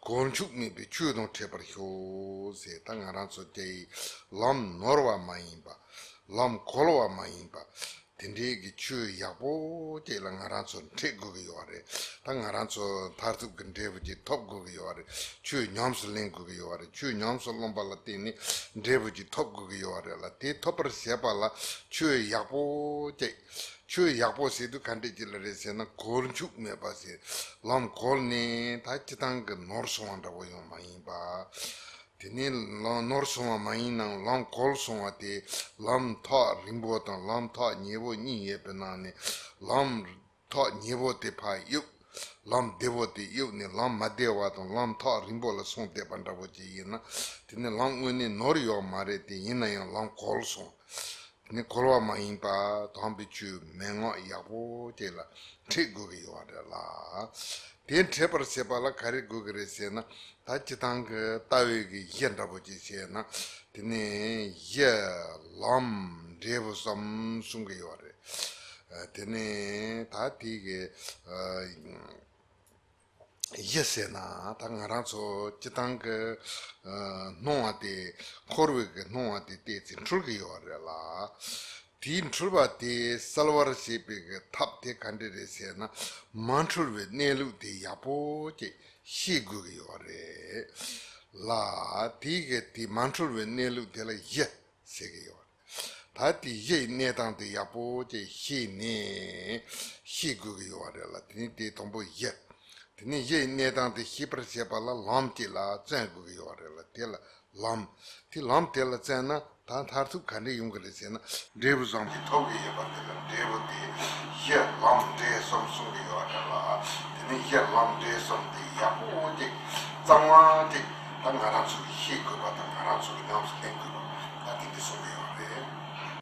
གོལ་འཆུག་མེད་པའི་ཆོས་དང་འཕྲད་པར་ཤོག་ཟེར། ད་ང་རང་ཚོ་དེ་ལམ་ནོར་བ་མ་ཡིན་པ། ལམ་གོལ་བ་མ་ཡིན་པ། དེ་འདྲའི་གི་ཆོས་ཡག་པོ་ཅིག་ལ་ང་རང་ཚོ་འཕྲད་དགོས་ཀྱི་ཡོད་རེད། ད་ང་རང་ཚོ་མཐར་ཐུག་གི་འབྲས་བུ་ཅིག་ཐོབ་དགོས་ཀྱི་ཡོད་རེད། ཆོས་ཉམས་སུ་ལེན་དགོས་ཀྱི་ཡོད་རེད། ཆོས་ཉམས་སུ་ལོན་པ་ལ་བརྟེན་ནས་འབྲས་བུ་ཅིག་ཐོབ་དགོས་ཀྱི་ཡོད་རེད་ལ། དེ་ཐོབ་པར་བྱེད་པ་ལ་ཆོས་ཡག་པོ་ཅིག་ཆོས་ཡག་པོ་ཟེར་དུས་ག་འདྲས་ཅིག་ལ་རེད་ཟེར་ན། གོལ་འཆུག་མེད་པ་ཟེར། ལམ་གོལ་ནས་ད་སྤྱིར་བཏང་གི་ནོར་སོང་བ་འདྲ་པོ་ཡང་མ་ཡིན་པ། དེ་ནས་ལམ་ནོར་སོང་བ་མ་ཡིན་ནའང་ལམ་གོལ་སོང་བ་དེ། ལམ་ཐག་རིང་པོ་དང་ལམ་ཐག་ཉེ་པོ་གཉིས་ཡོད་པའི་ནང་ནས། ལམ་ཐག་ཉེ་པོ་དེ་ཕར་གཡུག་ལམ་བདེ་པོ་དེ་གཡུག་ནས་ལམ་མ་བདེ་བ་དང་ལམ་ཐག་རིང་པོ་ལ་སོང་བསྡད་པ་འདྲ་པོ་ཅིག་ཡིན་ན། དེ་ནི་ལམ་དངོས་གནས་ནོར་ཡོད་མ་རེད་དེ། ཡིན་ན་ཡང་ལམ་གོལ་སོང་། དེ་ནི་གོལ་བ་མ་ཡིན་པ་དམ་པའི་ཆོས་མན་ངག་ཡག་པོ་ཅིག་ལ་འཕྲད་དགོས་ཀྱི་ཡོད་རེད་ལ། དེ་འཕྲད་པར་བྱེད་པ་ལ་ག་རེ་དགོས་ཀྱི་རེད་ཟེར་ན། ད་སྤྱིར་བཏང་གི་ལྟ་བའི་གི་གཞི་འདྲ་པོ་ཅིག་བྱས་ན། དེ་ནི་གཞི་ལམ་འབྲས་བུ་གསུམ་གསུང་གི་ཡོད་རེད། ཨ་དེ་ནི་ད་དེ་གི་ཨ། གཞི་ཟེར་ན་ད་ང་རང་ཚོ་སྤྱིར་བཏང་གི་ཨ་སྣང་བ་དེ། འཁོར་བའི་གི་སྣང་བ་དེ་བལྟས་ཚེ་འཁྲུལ་གི་ཡོད་རེད་ལ། དེའི་འཁྲུལ་པ་དེ་སེལ་བར་བྱེད་པའི་གི་ཐབས་དེ་ག་འདྲ་རེད་ཟེར་ན། མ་འཁྲུལ་བའི་གནས་ལུགས་དེ་ཡག་པོ་ཅིག་ཤེས་དགོས་ཀྱི་ཡོད་རེད་ལ། དེའི་གི་དེ་མ་འཁྲུལ་བའི་གནས་ལུགས་དེ་ལ་གཞི་ཟེར་གི་ཡོད་རེད། ད་དེ་གཞི་ཡི་གནས་སྟངས་དེ་ཡག་པོ་ཅིག་ཤེས་ནས་ཤེས་དགོས་ཀྱི་ཡོད་རེད་ལ། དེ་ནི་དེ་དང་པོ་གཞི། དེ་ནི་གཞི་ཡི་གནས་སྟངས་དེ་ཤེས་པར་བྱེད་པ་ལ་ལམ་གཅིག་ལ་བརྩོན་དགོས་ཀྱི་ཡོད་རེད་ལ། དེ་ལ་ལམ། དེ་ལམ་དེ་ལ་བརྩོན་ན་ད་མཐར་ཐུག་ག་འདྲས་ཡོང་གི་རེད་ཟེར་ན། འབྲས་བུ་བཟང་པོ་ཐོབ་ཀྱི་ཡོད་པ་དེ་ལ་འབྲས་བུ་དེ་གཞི་ལམ་འབྲས་གསུམ་གསུང་གི་ཡོད་རེད་ལ། དེ་ནི་གཞི་ལམ་འབྲས་གསུམ་དེ་ཡག་པོ་ཅིག་གཙང་མ་ཅིག་ད་ང་རང་ཚོ་གིས་ཤེས་དགོས་པ་དང་ང་རང་ཚོ་གིས་ཉམས་སུ་ལེན་དགོས་པ་ད་དེ་འདྲ་གསུངས་ཀྱི་ཡོད་རེད།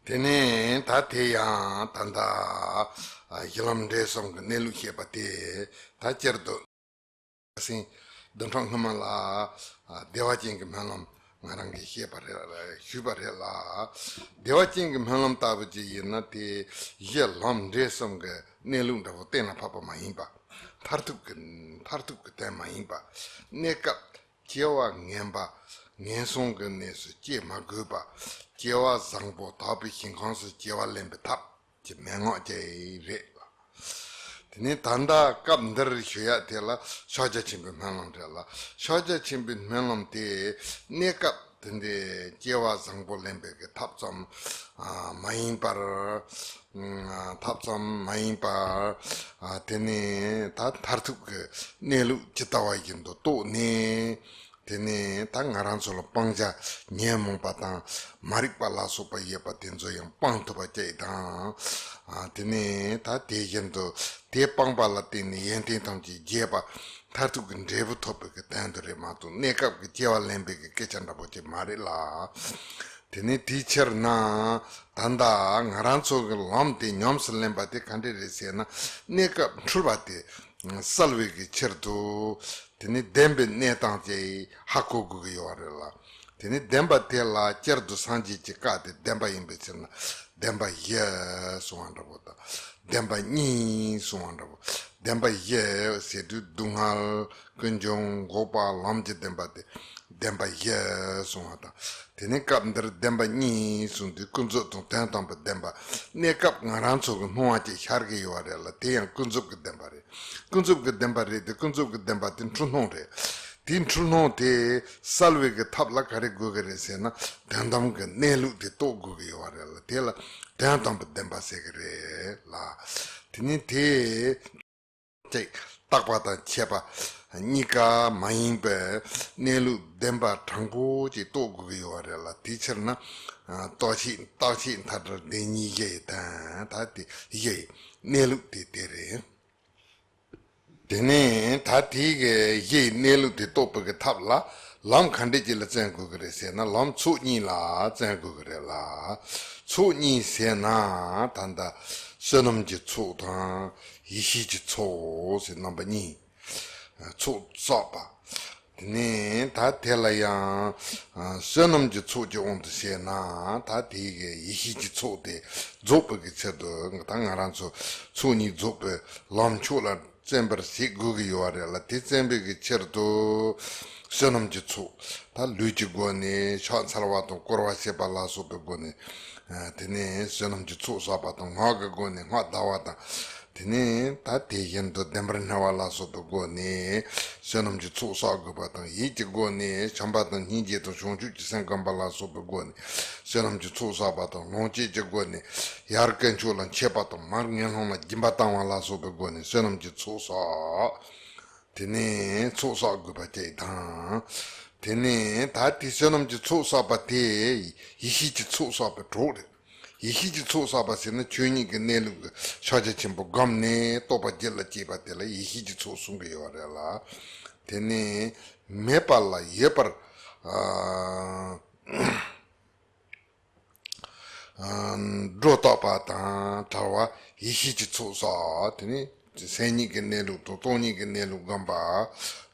དེ་ནས་ད་དེ་ཡང་ད་ལྟ་གཞི་ལམ་འབྲས་གསུམ་གྱི་གནས་ལུགས་བཤད་པ་དེ་ད་སྤྱིར་དུ། སེང་བདུན་ཕྲག་སྔོན་མ་ལ་བདེ་བ་ཅན་གྱི་སྨོན་ལམ་ང་རང་གིས་བཤད་པ་རེད། ཞུས་པ་རེད་ལ། བདེ་བ་ཅན་གྱི་སྨོན་ལམ་ལྟ་བུ་ཅིག་ཡིན་ན་དེ་གཞི་ལམ་འབྲས་གསུམ་གྱི་གནས་ལུགས་འདྲ་པོ་གཏན་ལ་ཕབ་པ་མ་ཡིན་པ། མཐར་ཐུག་གི་མཐར་ཐུག་གི་དོན་མ་ཡིན་པ། གནས་སྐབས་སྐྱེ་བ་ངན་པ་ངན་སོང་གི་གནས་སུ་སྐྱེ་མ་དགོས་པ། སྐྱེ་བ་བཟང་པོ་དག་པའི་ཞིང་ཁམས་སུ་སྐྱེ་བ་ལེན་པའི་ཐབས་ཀྱི་མན་ངག་ཅིག་རེད། དེ་ནས་ད་ལྟ་སྐབས་འདིར་ཞུ་ཡག་དེ་ལ་ཕྱག་རྒྱ་ཆེན་པོའི་སྨོན་ལམ་རེད་ལ། ཕྱག་རྒྱ་ཆེན་པོའི་སྨོན་ལམ་དེ་གནས་སྐབས་དེ་འདྲའི་སྐྱེ་བ་བཟང་པོ་ལེན་པའི་གི་ཐབས་ཙམ་མ་ཡིན་པར། ཐབས་ཙམ་མ་ཡིན་པར། དེ་ནས་ད་མཐར་ཐུག་གི་གནས་ལུགས་ཇི་ལྟ་བ་བཞིན་དུ་རྟོགས་ནས། དེ་ནས་ད་ང་རང་ཚོ་ལ་སྤང་བྱ་ཉོན་མོངས་པ་དང་མ་རིག་པ་ལ་སོགས་པ་ཡོད་པ་དེ་ཚོ་ཡང་སྤང་ཐུབ་པ་བཅས་དང་། དེ་ནས་ད་དེ་བཞིན་དུ་དེ་སྤངས་པ་ལ་བརྟེན་ནས་ཡོན་ཏན་ཐམས་ཅད་རྒྱས་པ་མཐར་ཐུག་གི་འབྲས་བུ་ཐོབ་པའི་གི་དོན་དུ་རེད་མ་གཏོགས་གནས་སྐབས་ཀྱི་སྐྱེ་བ་ལེན་པའི་གི་སྐད་ཆ་འདྲ་པོ་ཅིག་མ་རེད་ལ། དེ་ནས་དེའི་ཕྱིར་ན། ད་ལྟ་ང་རང་ཚོ་གི་ལམ་དེ་ཉམས་སུ་ལེན་པ་དེ་ག་འདྲ་རེད་ཟེར་ན། གནས་སྐབས་འཁྲུལ་པ་དེ་བསལ་བའི་གི་ཕྱིར་དུ། དེ་ནི་བདེན་པའི་གནས་སྟངས་ཀྱིས་ཧ་གོ་དགོས་ཀྱི་ཡོད་རེད་ལ། དེ་ནི་བདེན་པ་དེ་ལ་བསྐྱར་དུ་སངས་རྒྱས་ཀྱིས་བཀག་སྟེ་བདེན་པ་ཡིན་པའི་ཕྱིར་ན་བདེན་པ་བཞི་གསུང་བ་འདྲ་པོ་དང་། བདེན་པ་གཉིས་གསུང་བ་འདྲ་པོ། བདེན་པ་བཞི་ཟེར་དུས་སྡུག་བསྔལ། ཀུན་འབྱུང་། འགོག་པ། ལམ་གྱི་བདེན་པ་སྟེ། བདེན་པ་བཞི་གསུང་བ་དང་། དེ་ནས་སྐབས་འདིར་བདེན་པ་གཉིས་གསུངས་ཏེ་ཀུན་རྫོབ་དང་དོན་དམ་པའི་བདེན་པ། གནས་སྐབས་ང་རང་ཚོ་གི་སྣང་བ་ཅིག་ཤར་གྱི་ཡོད་རེད་ལ། དེ་ཡང་ཀུན་རྫོབ་ཀྱི་བདེན་པ་རེད། ཀུན་རྫོབ་ཀྱི་བདེན་པ་རེད་དེ། ཀུན་རྫོབ་ཀྱི་བདེན་པ་དེ་འཁྲུལ་སྣང་རེད། དེའི་འཁྲུལ་སྣང་དེ་བསལ་བའི་གི་ཐབས་ལ་ག་རེ་དགོས་ཀྱི་རེད་ཟེར་ན། དོན་དམ་གྱི་གནས་ལུགས་དེ་རྟོགས་དགོས་ཀྱི་ཡོད་རེད་ལ། དེ་ལ་དོན་དམ་པའི་བདེན་པ་ཟེར་གྱི་རེད་ལ། དེ་ནི་དེ། ཅིག་རྟག་པ་དང་ཁྱད་པར་གཉིས་ཀ་མ་ཡིན་པའི་གནས་ལུགས་བདེན་པ་དྲང་པོ་ཅིག་རྟོགས་དགོས་ཀྱི་ཡོད་རེད་ལ། དེའི་ཕྱིར་ན་རྟོག་ཞིབ་བརྟག་ཞིབ་མཐའ་བྲལ་བདེན་གཉིས་བཞི་ཡི་དོན། ད་དེ་བཞི་ཡི་གནས་ལུགས་དེ་དེ་རེད། དེ་ནས་ད་དེའི་གི་བཞི་ཡི་གནས་ལུགས་དེ་རྟོགས་པའི་གི་ཐབས་ལ་ལམ་ག་འདྲས་ཅིག་ལ་བརྩོན་དགོས་ཀྱི་རེད་ཟེར་ན། ལམ་ཚོགས་གཉིས་ལ་བརྩོན་དགོས་ཀྱི་རེད་ལ། ཚོགས་གཉིས་ཟེར་ན་ད་ལྟ་བསོད་ནམས་ཀྱི་ཚོགས་དང་། ཡེ་ཤེས་ཀྱི་ཚོགས་ཟེར་རྣམ་པ་གཉིས། ཚོགས་བསགས་པ། དེ་ནས་ད་དེ་ལ་ཡང་བསོད་ནམས་ཀྱི་ཚོགས་ཀྱི་དབང་དུ་བྱས་ན། ད་དེ་གི་ཡེ་ཤེས་ཀྱི་ཚོགས་དེ་རྫོགས་པའི་གི་ཕྱིར་དུ། ད་ང་རང་ཚོ་ཚོགས་གཉིས་རྫོགས་པའི་ལམ་མཆོག་ལ་བརྩོན་པར་བྱེད་དགོས་ཀྱི་ཡོད་རེད་ལ། དེ་བརྩོན་པའི་གི་ཕྱིར་དུ་བསོད་ནམས་ཀྱི་ཚོགས། ད་ལུས་ཀྱི་སྒོ་ནས་ཕྱག་འཚལ་བ་དང་བསྐོར་བ་བྱེད་པ་ལ་སོགས་པའི་སྒོ་ནས། དེ་ནས་བསོད་ནམས་ཀྱི་ཚོགས་བསགས་པ་དང་། ངག་གི་སྒོ་ནས་སྔགས་བཟླ་བ་དང་། དེ་ནས་ད་དེ་བཞིན་དུ་བདེན་པར་སྨྲ་བ་ལ་སོགས་པའི་སྒོ་ནས་བསོད་ནམས་ཀྱི་ཚོགས་བསགས་དགོས་པ་དང་། ཡིད་ཀྱི་སྒོ་ནས་བྱམས་པ་དང་སྙིང་རྗེ་དང་བྱང་ཆུབ་ཀྱི་སེམས་བསྒོམ་པ་ལ་སོགས་པའི་སྒོ་ནས་བསོད་ནམས་ཀྱི་ཚོགས་བསགས་པ་དང་། ལོངས་སྤྱོད་ཀྱི་སྒོ་ནས་ཡར་དཀོན་མཆོག་ལ་མཆོད་པ་དང་། མར་ངན་སློང་ལ་སྦྱིན་པ་བཏང་བ་ལ་སོགས་པའི་སྒོ་ནས་བསོད་ནམས་ཀྱི་ཚོགས་བསགས། དེ་ནས་ཚོགས་བསགས་དགོས་པ་བཅས་དང་། དེ་ནས་ད་དེ་བསོད་ནམས་ཀྱི་ཚོགས་བསགས་པ་དེ་ཡེ་ཤེས་ཀྱི་ཚོགས་བསགས་པའི་གྲོགས་རེད། ཡེ་ཤེས་ཀྱི་ཚོགས་བསགས་པ་ཟེར་ན་ཆོས་ཉིད་ཀྱི་གནས་ལུགས་ཀྱི་ཕྱག་རྒྱ་ཆེན་པོ་བསྒོམས་ནས་རྟོགས་པ་རྒྱུད་ལ་སྐྱེས་པ་དེ་ལ་ཡེ་ཤེས་ཀྱི་ཚོགས་གསུང་གི་ཡོད་རེད་ལ། དེ་ནས་མེད་པ་ལ་ཡོད་པར། ཨ། སྒྲོ་བཏགས་པ་དང་བྲལ་བ་ཡེ་ཤེས་ཀྱི་ཚོགས་བསགས། དེ་ནི་སེམས་ཉིད་ཀྱི་གནས་ལུགས་དང་སྟོང་ཉིད་ཀྱི་གནས་ལུགས་བསྒོམ་པ།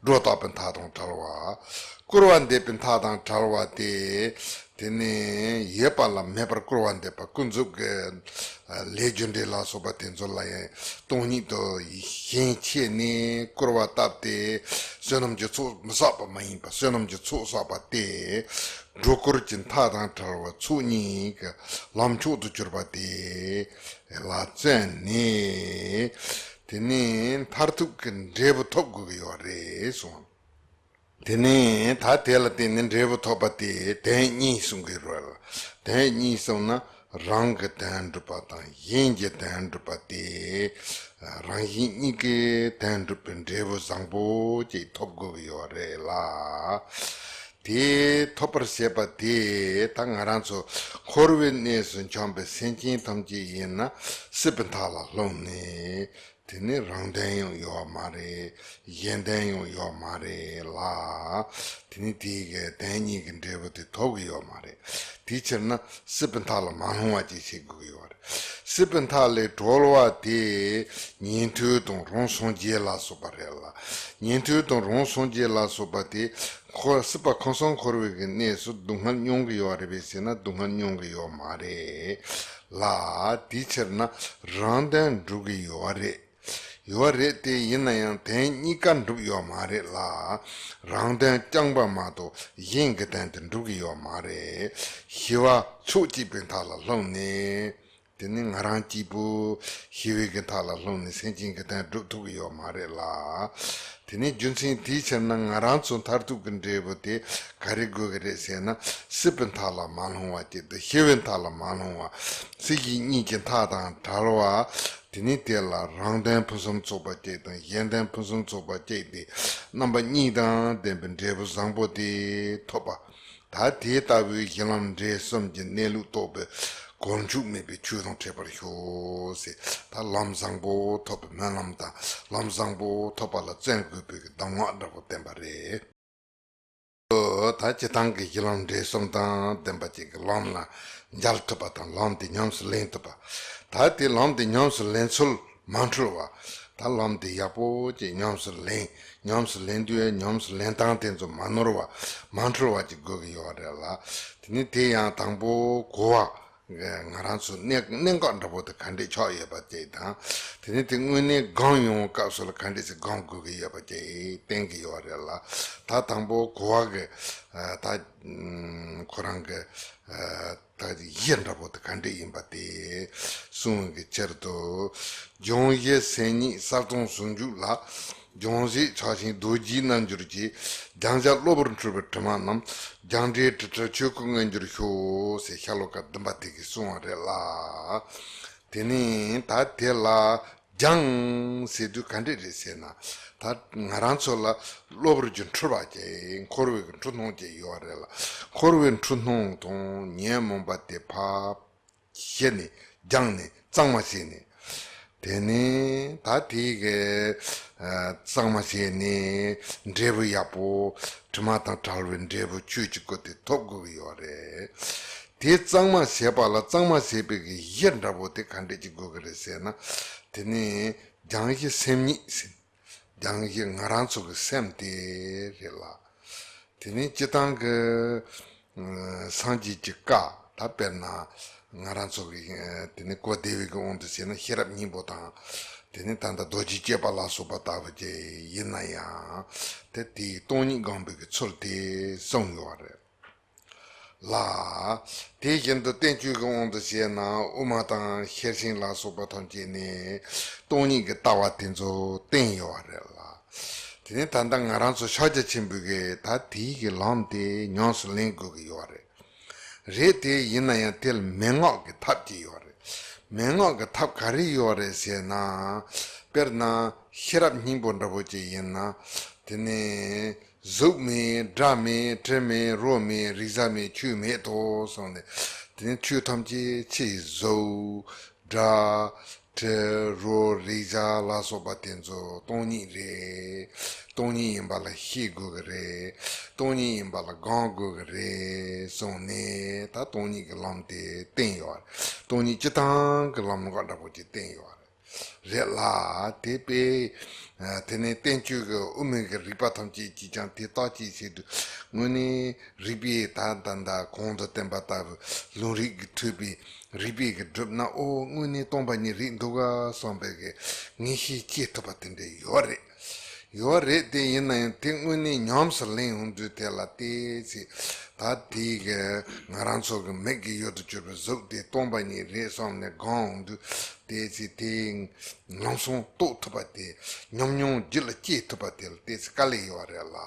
སྒྲོ་བཏགས་པའི་མཐའ་དང་བྲལ་བ། སྐུར་བ་འདེབས་པའི་མཐའ་དང་བྲལ་བ་སྟེ། དེ་ནི་ཡོད་པ་ལ་མེད་པར་སྐུར་བ་འདེབས་པ། ཀུན་རྫོབ་ཀྱི་ལས་རྒྱུ་འབྲས་ལ་སོགས་པ་དེ་ཚོ་ལ་ཡང་སྟོང་ཉིད་དུ་ཞེན་བྱས་ནས་སྐུར་བ་བཏབ་སྟེ་བསོད་ནམས་ཀྱི་ཚོགས་མི་བསགས་པ་མ་ཡིན་པ། བསོད་ནམས་ཀྱི་ཚོགས་བསགས་པ་སྟེ། སྒྲོ་སྐུར་གྱི་མཐའ་དང་བྲལ་བ་ཚོགས་གཉིས་ཀྱི་ལམ་མཆོག་ཏུ་གྱུར་པ་དེ་ལ་བརྩོན་ནས། དེ་ནས་མཐར་ཐུག་གི་འབྲས་བུ་ཐོབ་དགོས་ཀྱི་ཡོད་རེད་གསུངས། དེ་ནས་ད་དེ་ལ་བརྟེན་ནས་འབྲས་བུ་ཐོབ་པ་དེ་དོན་གཉིས་གསུང་གི་རེད། དོན་གཉིས་གསུངས་ན། རང་གི་དོན་སྒྲུབ་པ་དང་གཞན་གྱི་དོན་སྒྲུབ་པ་སྟེ། རང་གཞན་གཉིས་ཀའི་དོན་སྒྲུབ་པའི་འབྲས་བུ་བཟང་པོ་ཅིག་ཐོབ་དགོས་ཀྱི་ཡོད་རེད་ལ། དེ་ཐོབ་པར་བྱེད་པ་དེ་ད་ང་རང་ཚོ་འཁོར་བའི་གནས་སུ་འཁྱམས་པའི་སེམས་ཅན་ཐམས་ཅད་ཡིན་ན་སྲིད་པའི་མཐའ་ལ་ལྷུང་ནས། དེ་ནི་རང་དོན་ཡང་ཡོད་མ་རེད། གཞན་དོན་ཡང་ཡོད་མ་རེད་ལ། དེ་ནི་དེའི་གི་དོན་གཉིས་ཀྱི་འབྲས་བུ་དེ་ཐོབ་ཀྱི་ཡོད་མ་རེད། དེའི་ཕྱིར་ན་སྲིད་པའི་མཐའ་ལ་མ་ལྷུང་བ་ཅིག་བྱེད་དགོས་ཀྱི་ཡོད་རེད། སྲིད་པའི་མཐའ་ལས་གྲོལ་བ་དེ་ཉན་ཐོས་དང་རང་སངས་རྒྱས་ལ་སོགས་པ་རེད་ལ། ཉན་ཐོས་དང་རང་སངས་རྒྱས་ལ་སོགས་པ་དེ་འཁོར་སྲིད་པ་ཁམས་གསུམ་འཁོར་བའི་གི་གནས་སུ་སྡུག་བསྔལ་མྱོང་གི་ཡོད་རེད་པས་ཟེར་ན། སྡུག་བསྔལ་མྱོང་གི་ཡོད་མ་རེད་ལ། དེའི་ཕྱིར་ན་རང་དོན་སྒྲུབ་ཀྱི་ཡོད་རེད། ཡོད་རེད་དེ། ཡིན་ན་ཡང་དོན་གཉིས་ཀ་འགྲུབ་ཡོད་མ་རེད་ལ། རང་དོན་རྐྱང་པ་མ་གཏོགས་གཞན་གྱི་དོན་དེ་འགྲུབ་ཀྱི་ཡོད་མ་རེད། ཞི་བ་ཕྱོགས་གཅིག་པའི་མཐའ་ལ་ལྷུང་ནས། དེ་ནི་ང་རང་གཅིག་པུ་ཞི་བའི་གི་མཐའ་ལ་ལྷུང་ནས་སེམས་ཅན་གྱི་དོན་སྒྲུབ་ཐུབ་ཀྱི་ཡོད་མ་རེད་ལ། དེ་ནི་རྒྱུ་མཚན་དེའི་ཕྱིར་ན་ང་རང་ཚོ་མཐར་ཐུག་གི་འབྲས་བུ་དེ་ག་རེ་དགོས་ཀྱི་རེད་ཟེར་ན། སྲིད་པའི་མཐའ་ལ་མ་ལྷུང་བ་གཅིག་དང་། ཞི་བའི་མཐའ་ལ་མ་ལྷུང་བ། སྲིད་ཞི་གཉིས་ཀྱི་མཐའ་དང་བྲལ་བ། དེ་ནི་དེ་ལ་རང་དོན་ཕུན་སུམ་ཚོགས་པ་གཅིག་དང་། གཞན་དོན་ཕུན་སུམ་ཚོགས་པ་གཅིག་སྟེ། རྣམ་པ་གཉིས་དང་ལྡན་པའི་འབྲས་བུ་བཟང་པོ་དེ་ཐོབ་པ། ད་དེ་ལྟ་བུའི་གཞི་ལམ་འབྲས་གསུམ་གྱི་གནས་ལུགས་རྟོགས་པའི་གོལ་མཆོག་མེད་པའི་ཆོས་དང་འཕྲད་པར་ཤོག་ཟེར། ད་ལམ་བཟང་པོ་ཐོབ་པའི་སྨོན་ལམ་དང་། ལམ་བཟང་པོ་ཐོབ་པ་ལ་བརྩོན་དགོས་པའི་གདམས་ངག་འདྲ་པོ་བསྟན་པ་རེད། ད་སྤྱིར་བཏང་གི་གཞི་ལམ་འབྲས་གསུམ་དང་ལྡན་པ་ཅིག་གི་ལམ་ལ་མཇལ་ཐུབ་པ་དང་། ལམ་དེ་ཉམས་སུ་ལེན་ཐུབ་པ། ད་དེ་ལམ་དེ་ཉམས་སུ་ལེན་ཚུལ་མ་འཁྲུལ་བ། ད་ལམ་དེ་ཡག་པོ་ཅིག་ཉམས་སུ་ལེན། ཉམས་སུ་ལེན་དུས་ཉམས་སུ་ལེན་སྟངས་དེ་ཚོ་མ་ནོར་བ། མ་འཁྲུལ་བ་ཅིག་དགོས་ཀྱི་ཡོད་རེད་ལ། དེ་ནི་དེ་ཡང་དང་པོ་གོ་བ། ང་རང་ཚོ་གནད་གནད་འགག་འདྲ་པོ་དེ་ག་འདྲས་ཆགས་ཡོད་པ་ཅིག་དང་། དེ་ནི་དེ་དངོས་གནས་སྒོམ་ཡོང་སྐབས་སུ་ལ་ག་འདྲས་སེ་སྒོམ་དགོས་ཀྱི་ཡོད་པ་ཅིག་བསྟན་གྱི་ཡོད་རེད་ལ། ད་དང་པོ་གོ་བ་གི་ད་ཁོ་རང་གི་ད་གཞི་འདྲ་པོ་དེ་ག་འདྲས་ཡིན་པ་དེ་གསུང་གི་ཕྱིར་དུ། སྦྱང་གཞི་སེམས་ཉིད་གསལ་སྟོང་ཟུང་འཇུག་ལ། སྦྱང་གཞི་ཕྱག་ཆེན་རྡོ་རྗེའི་རྣལ་འབྱོར་གྱིས། སྦྱང་བྱ་གློ་བུར་འཁྲུལ་པའི་དྲི་མ་རྣམས། སྦྱངས་འབྲས་དྲི་བྲལ་ཆོས་སྐུ་མངོན་གྱུར་ཤོག་ཟེར་ཤྭ་ལོ་ཀ་བདུན་པ་དེ་གིས་གསུངས་པ་རེད་ལ། དེ་ནི་ད་དེ་ལ་སྦྱང་ཟེར་དུས་ག་འདྲས་རེད་ཟེར་ན། ད་ང་རང་ཚོ་ལ་གློ་བུར་གྱི་འཁྲུལ་པ་ཅིག་འཁོར་བའི་གི་འཁྲུལ་སྣང་ཅིག་ཡོད་རེད་ལ། འཁོར་བའི་འཁྲུལ་སྣང་དང་ཉོན་མོངས་པ་དེ་ཕར་ཞི་ནས་སྦྱངས་ནས་གཙང་མ་བྱས་ནས། དེ་ནས་ད་དེའི་གི་ཨ་གཙང་མ་བྱས་ནས་འབྲས་བུ་ཡག་པོ། དྲི་མ་དང་བྲལ་བའི་འབྲས་བུ་ཆོས་ཀྱི་སྐུ་དེ་ཐོབ་དགོས་ཀྱི་ཡོད་རེད། དེ་གཙང་མ་བྱས་པ་ལ་གཙང་མ་བྱས་པའི་གི་གཞི་འདྲ་པོ་དེ་ག་འདྲས་ཅིག་དགོས་ཀྱི་རེད་ཟེར་ན། དེ་ནི་སྦྱང་གཞི་སེམས་ཉིད་ཟེར། སྦྱང་གཞི་ང་རང་ཚོ་གི་སེམས་དེ་རེད་ལ། དེ་ནི་སྤྱིར་བཏང་གི་ཨ་སངས་རྒྱས་ཀྱི་བཀའ། ད་དཔེར་ན་ང་རང་ཚོ་གི་ཨ་དེ་ནི་གོ་བདེ་བའི་གི་དབང་དུ་བྱས་ན་ཤེས་རབ་སྙིང་པོ་དང་། དེ་ནི་ད་ལྟ་རྡོ་རྗེ་བཅས་པ་ལ་སོགས་པ་ལྟ་བུ་ཅིག་ཡིན་ན་ཡང་། དེ་དེའི་སྟོང་ཉིད་སྒོམ་པའི་གི་ཚུལ་དེ་གསུངས་ཡོད་རེད་ལ། དེ་བཞིན་དུ་བསྟན་བཅོས་ཀྱི་དབང་དུ་བྱས་ན་དབུ་མ་དང་ཤེར་ཕྱིན་ལ་སོགས་པ་ཐམས་ཅད་ནས་སྟོང་ཉིད་ཀྱི་ལྟ་བ་དེ་ཚོ་བསྟན་ཡོད་རེད་ལ། དེ་ནས་ད་ལྟ་ང་རང་ཚོ་ཕྱག་རྒྱ་ཆེན་པོའི་གི་ད་དེའི་གི་ལམ་དེ་ཉམས་སུ་ལེན་དགོས་ཀྱི་ཡོད་རེད། རེད་དེ། ཡིན་ན་ཡང་དེ་ལ་མན་ངག་གི་ཐབས་ཅིག་ཡོད་རེད། མན་ངག་གི་ཐབས་ག་རེ་ཡོད་རེད་ཟེར་ན། དཔེར་ན་ཤེས་རབ་སྙིང་པོ་འདྲ་པོ་ཅིག་ཡིན་ན། དེ་ནས་གཟུགས་མེད། སྒྲ་མེད། དྲི་མེད། རོ་མེད། རེག་བྱ་མེད། ཆོས་མེད་དོ་གསུངས་ནས། དེ་ནས་ཆོས་ཐམས་ཅད་ཕྱི་གཟུགས། སྒྲ། དྲི། རོ། རེག་བྱ་ལ་སོགས་པ་དེ་ཚོ་སྟོང་ཉིད་རེད། སྟོང་ཉིད་ཡིན་པ་ལ་ཤེས་དགོས་ཀྱི་རེད། སྟོང་ཉིད་ཡིན་པ་ལ་སྒོམ་དགོས་ཀྱི་རེད་གསུངས་ནས། ད་སྟོང་ཉིད་ཀྱི་ལམ་དེ་བསྟན་ཡོད་རེད། སྟོང་ཉིད་སྤྱི་བཏང་གི་ལམ་ལུགས་འདྲ་པོ་ཅིག་བསྟན་ཡོད་རེད། རེད་ལ། དེ་དཔེ་ཨ་དེ་ནས་བསྟན་བཅོས་ཀྱི་དབུ་མའི་གི་རིགས་པ་ཐམས་ཅད་ཀྱིས་ཀྱང་དེ་བརྟག་དཔྱད་བྱེད་དུས། དངོས་གནས་རིགས་པས་ད་ད་ད་གོང་དུ་བསྟན་པ་ལྟ་བུ་ལུང་རིགས་ཀྱིས་འཁྲུལ་པའི་རིགས་པས་ཀྱིས་བསྒྲུབས་ན། ཨོ། དངོས་གནས་སྟོང་པ་ཉིད་རེད་འདུག་ག་བསམ་པའི་གི་ངེས་ཤེས་སྐྱེ་ཐུབ་པ་དེ་འདྲ་ཡོད་རེད། ཡོད་རེད་དེ། ཡིན་ན་ཡང་དེ་དངོས་གནས་ཉམས་སུ་ལེན་འོང་དུས་དེ་ལ་ཏོག་ཙམ། ད་དེའི་གི་ང་རང་ཚོ་གི་མིག་གི་ཡུལ་དུ་གྱུར་པའི་གཟུགས་དེ་སྟོང་པ་ཉིད་རེད་བསམ་ནས་སྒོམ་འོང་དུས། ཏོག་ཙམ་དེ་ལམ་སང་རྟོགས་ཐུབ་པ་དེ། ཉམས་མྱོང་རྒྱུད་ལ་སྐྱེས་ཐུབ་པ་དེ་ལ་ཏོག་ཙམ་དཀའ་ལས་ཡོད་རེད་ལ།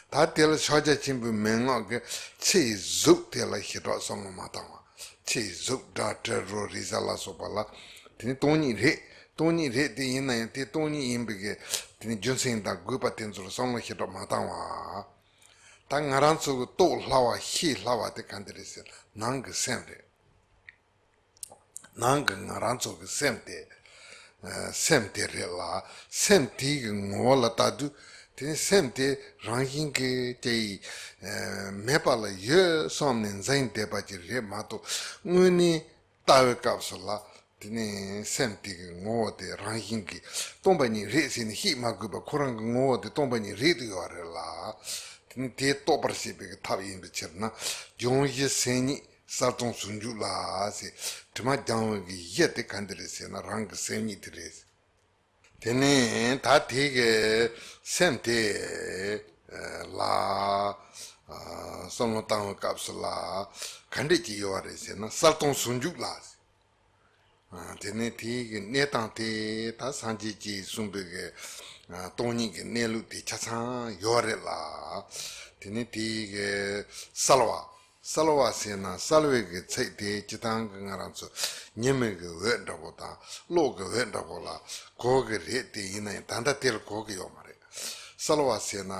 ད་དེ་ལ་ཕྱག་རྒྱ་ཆེན་པོའི་མན་ངག་གི་ཕྱི་ཡི་གཟུགས་དེ་ལ་ཞེ་དྲག་བསམ་བློ་མ་བཏང་བ། ཕྱི་ཡི་གཟུགས། སྒྲ། དྲི། རོ། རེག་བྱ་ལ་སོགས་པ་ལ། དེ་ནི་སྟོང་ཉིད་རེད། སྟོང་ཉིད་རེད་དེ། ཡིན་ན་ཡང་དེ་སྟོང་ཉིད་ཡིན་པའི་གི་དེ་ནི་རྒྱུ་མཚན་དང་དགོས་པ་དེ་ཚོར་བསམ་བློ་ཞེ་དྲག་མ་བཏང་བ། ད་ང་རང་ཚོ་གི་རྟོགས་སླ་བ། ཤེས་སླ་བ་དེ་ག་འདི་རེད་ཟེར་ན། ནང་གི་སེམས་རེད། ནང་གི་ང་རང་ཚོ་གི་སེམས་དེ། སེམས་དེ་རེད་ལ། སེམས་དེའི་གི་ངོ་བོ་ལ་ལྟ་དུས། དེ་ནི་སེམས་དེ་རང་བཞིན་གྱིས་དེ་ཡི་མེད་པ་ལ་ཡོད་བསམ་ནས་འཛིན་བསྡད་པ་ཅིག་རེད་མ་གཏོགས། དངོས་གནས་ལྟ་བའི་སྐབས་སུ་ལ། དེ་ནི་སེམས་དེ་གི་ངོ་བོ་དེ་རང་བཞིན་གྱིས་སྟོང་པ་ཉིད་རེད་ཟེར་ནས་བཤད་མ་དགོས་པར། ཁོ་རང་གི་ངོ་བོ་དེ་སྟོང་པ་ཉིད་རེད་དུ་ཡོད་རེད་ལ། དེ་ནི་དེ་རྟོགས་པར་བྱེད་པའི་གི་ཐབས་ཡིན་པའི་ཕྱིར་ན། སྦྱང་གཞི་སེམས་ཉིད་གསལ་སྟོང་ཟུང་འཇུག་ལ་ཟེར། དྲི་མ་སྦྱང་བའི་གི་གཞི་དེ་ག་འདི་རེད་ཟེར་ན། རང་གི་སེམས་ཉིད་དེ་རེད། དེ་ནས་ད་དེ་གི་སེམས་དེ་ལ་བསམ་བློ་བཏང་བའི་སྐབས་སུ་ལ་ག་འདྲས་ཀྱི་ཡོད་རེད་ཟེར་ན། གསལ་སྟོང་ཟུང་འཇུག་ལ། དེ་ནས་དེ་གི་གནས་སྟངས་དེ་ད་སངས་རྒྱས་ཀྱིས་གསུངས་པའི་གི་སྟོང་ཉིད་ཀྱི་གནས་ལུགས་དེ་ཆ་ཚང་ཡོད་རེད་ལ། དེ་ནས་དེ་གི་གསལ་བ། གསལ་བ་ཟེར་ན་གསལ་བའི་གི་ཚིག་དེ་སྤྱིར་བཏང་གི་ང་རང་ཚོ་ཉི་མའི་གི་འོད་འདྲ་པོ་དང་གློག་གི་འོད་འདྲ་པོ་ལ་གོ་གི་རེད་དེ། ཡིན་ན་ཡང་ད་ལྟ་དེ་ལ་གོ་གི་ཡོད་མ་རེད། གསལ་བ་ཟེར་ན་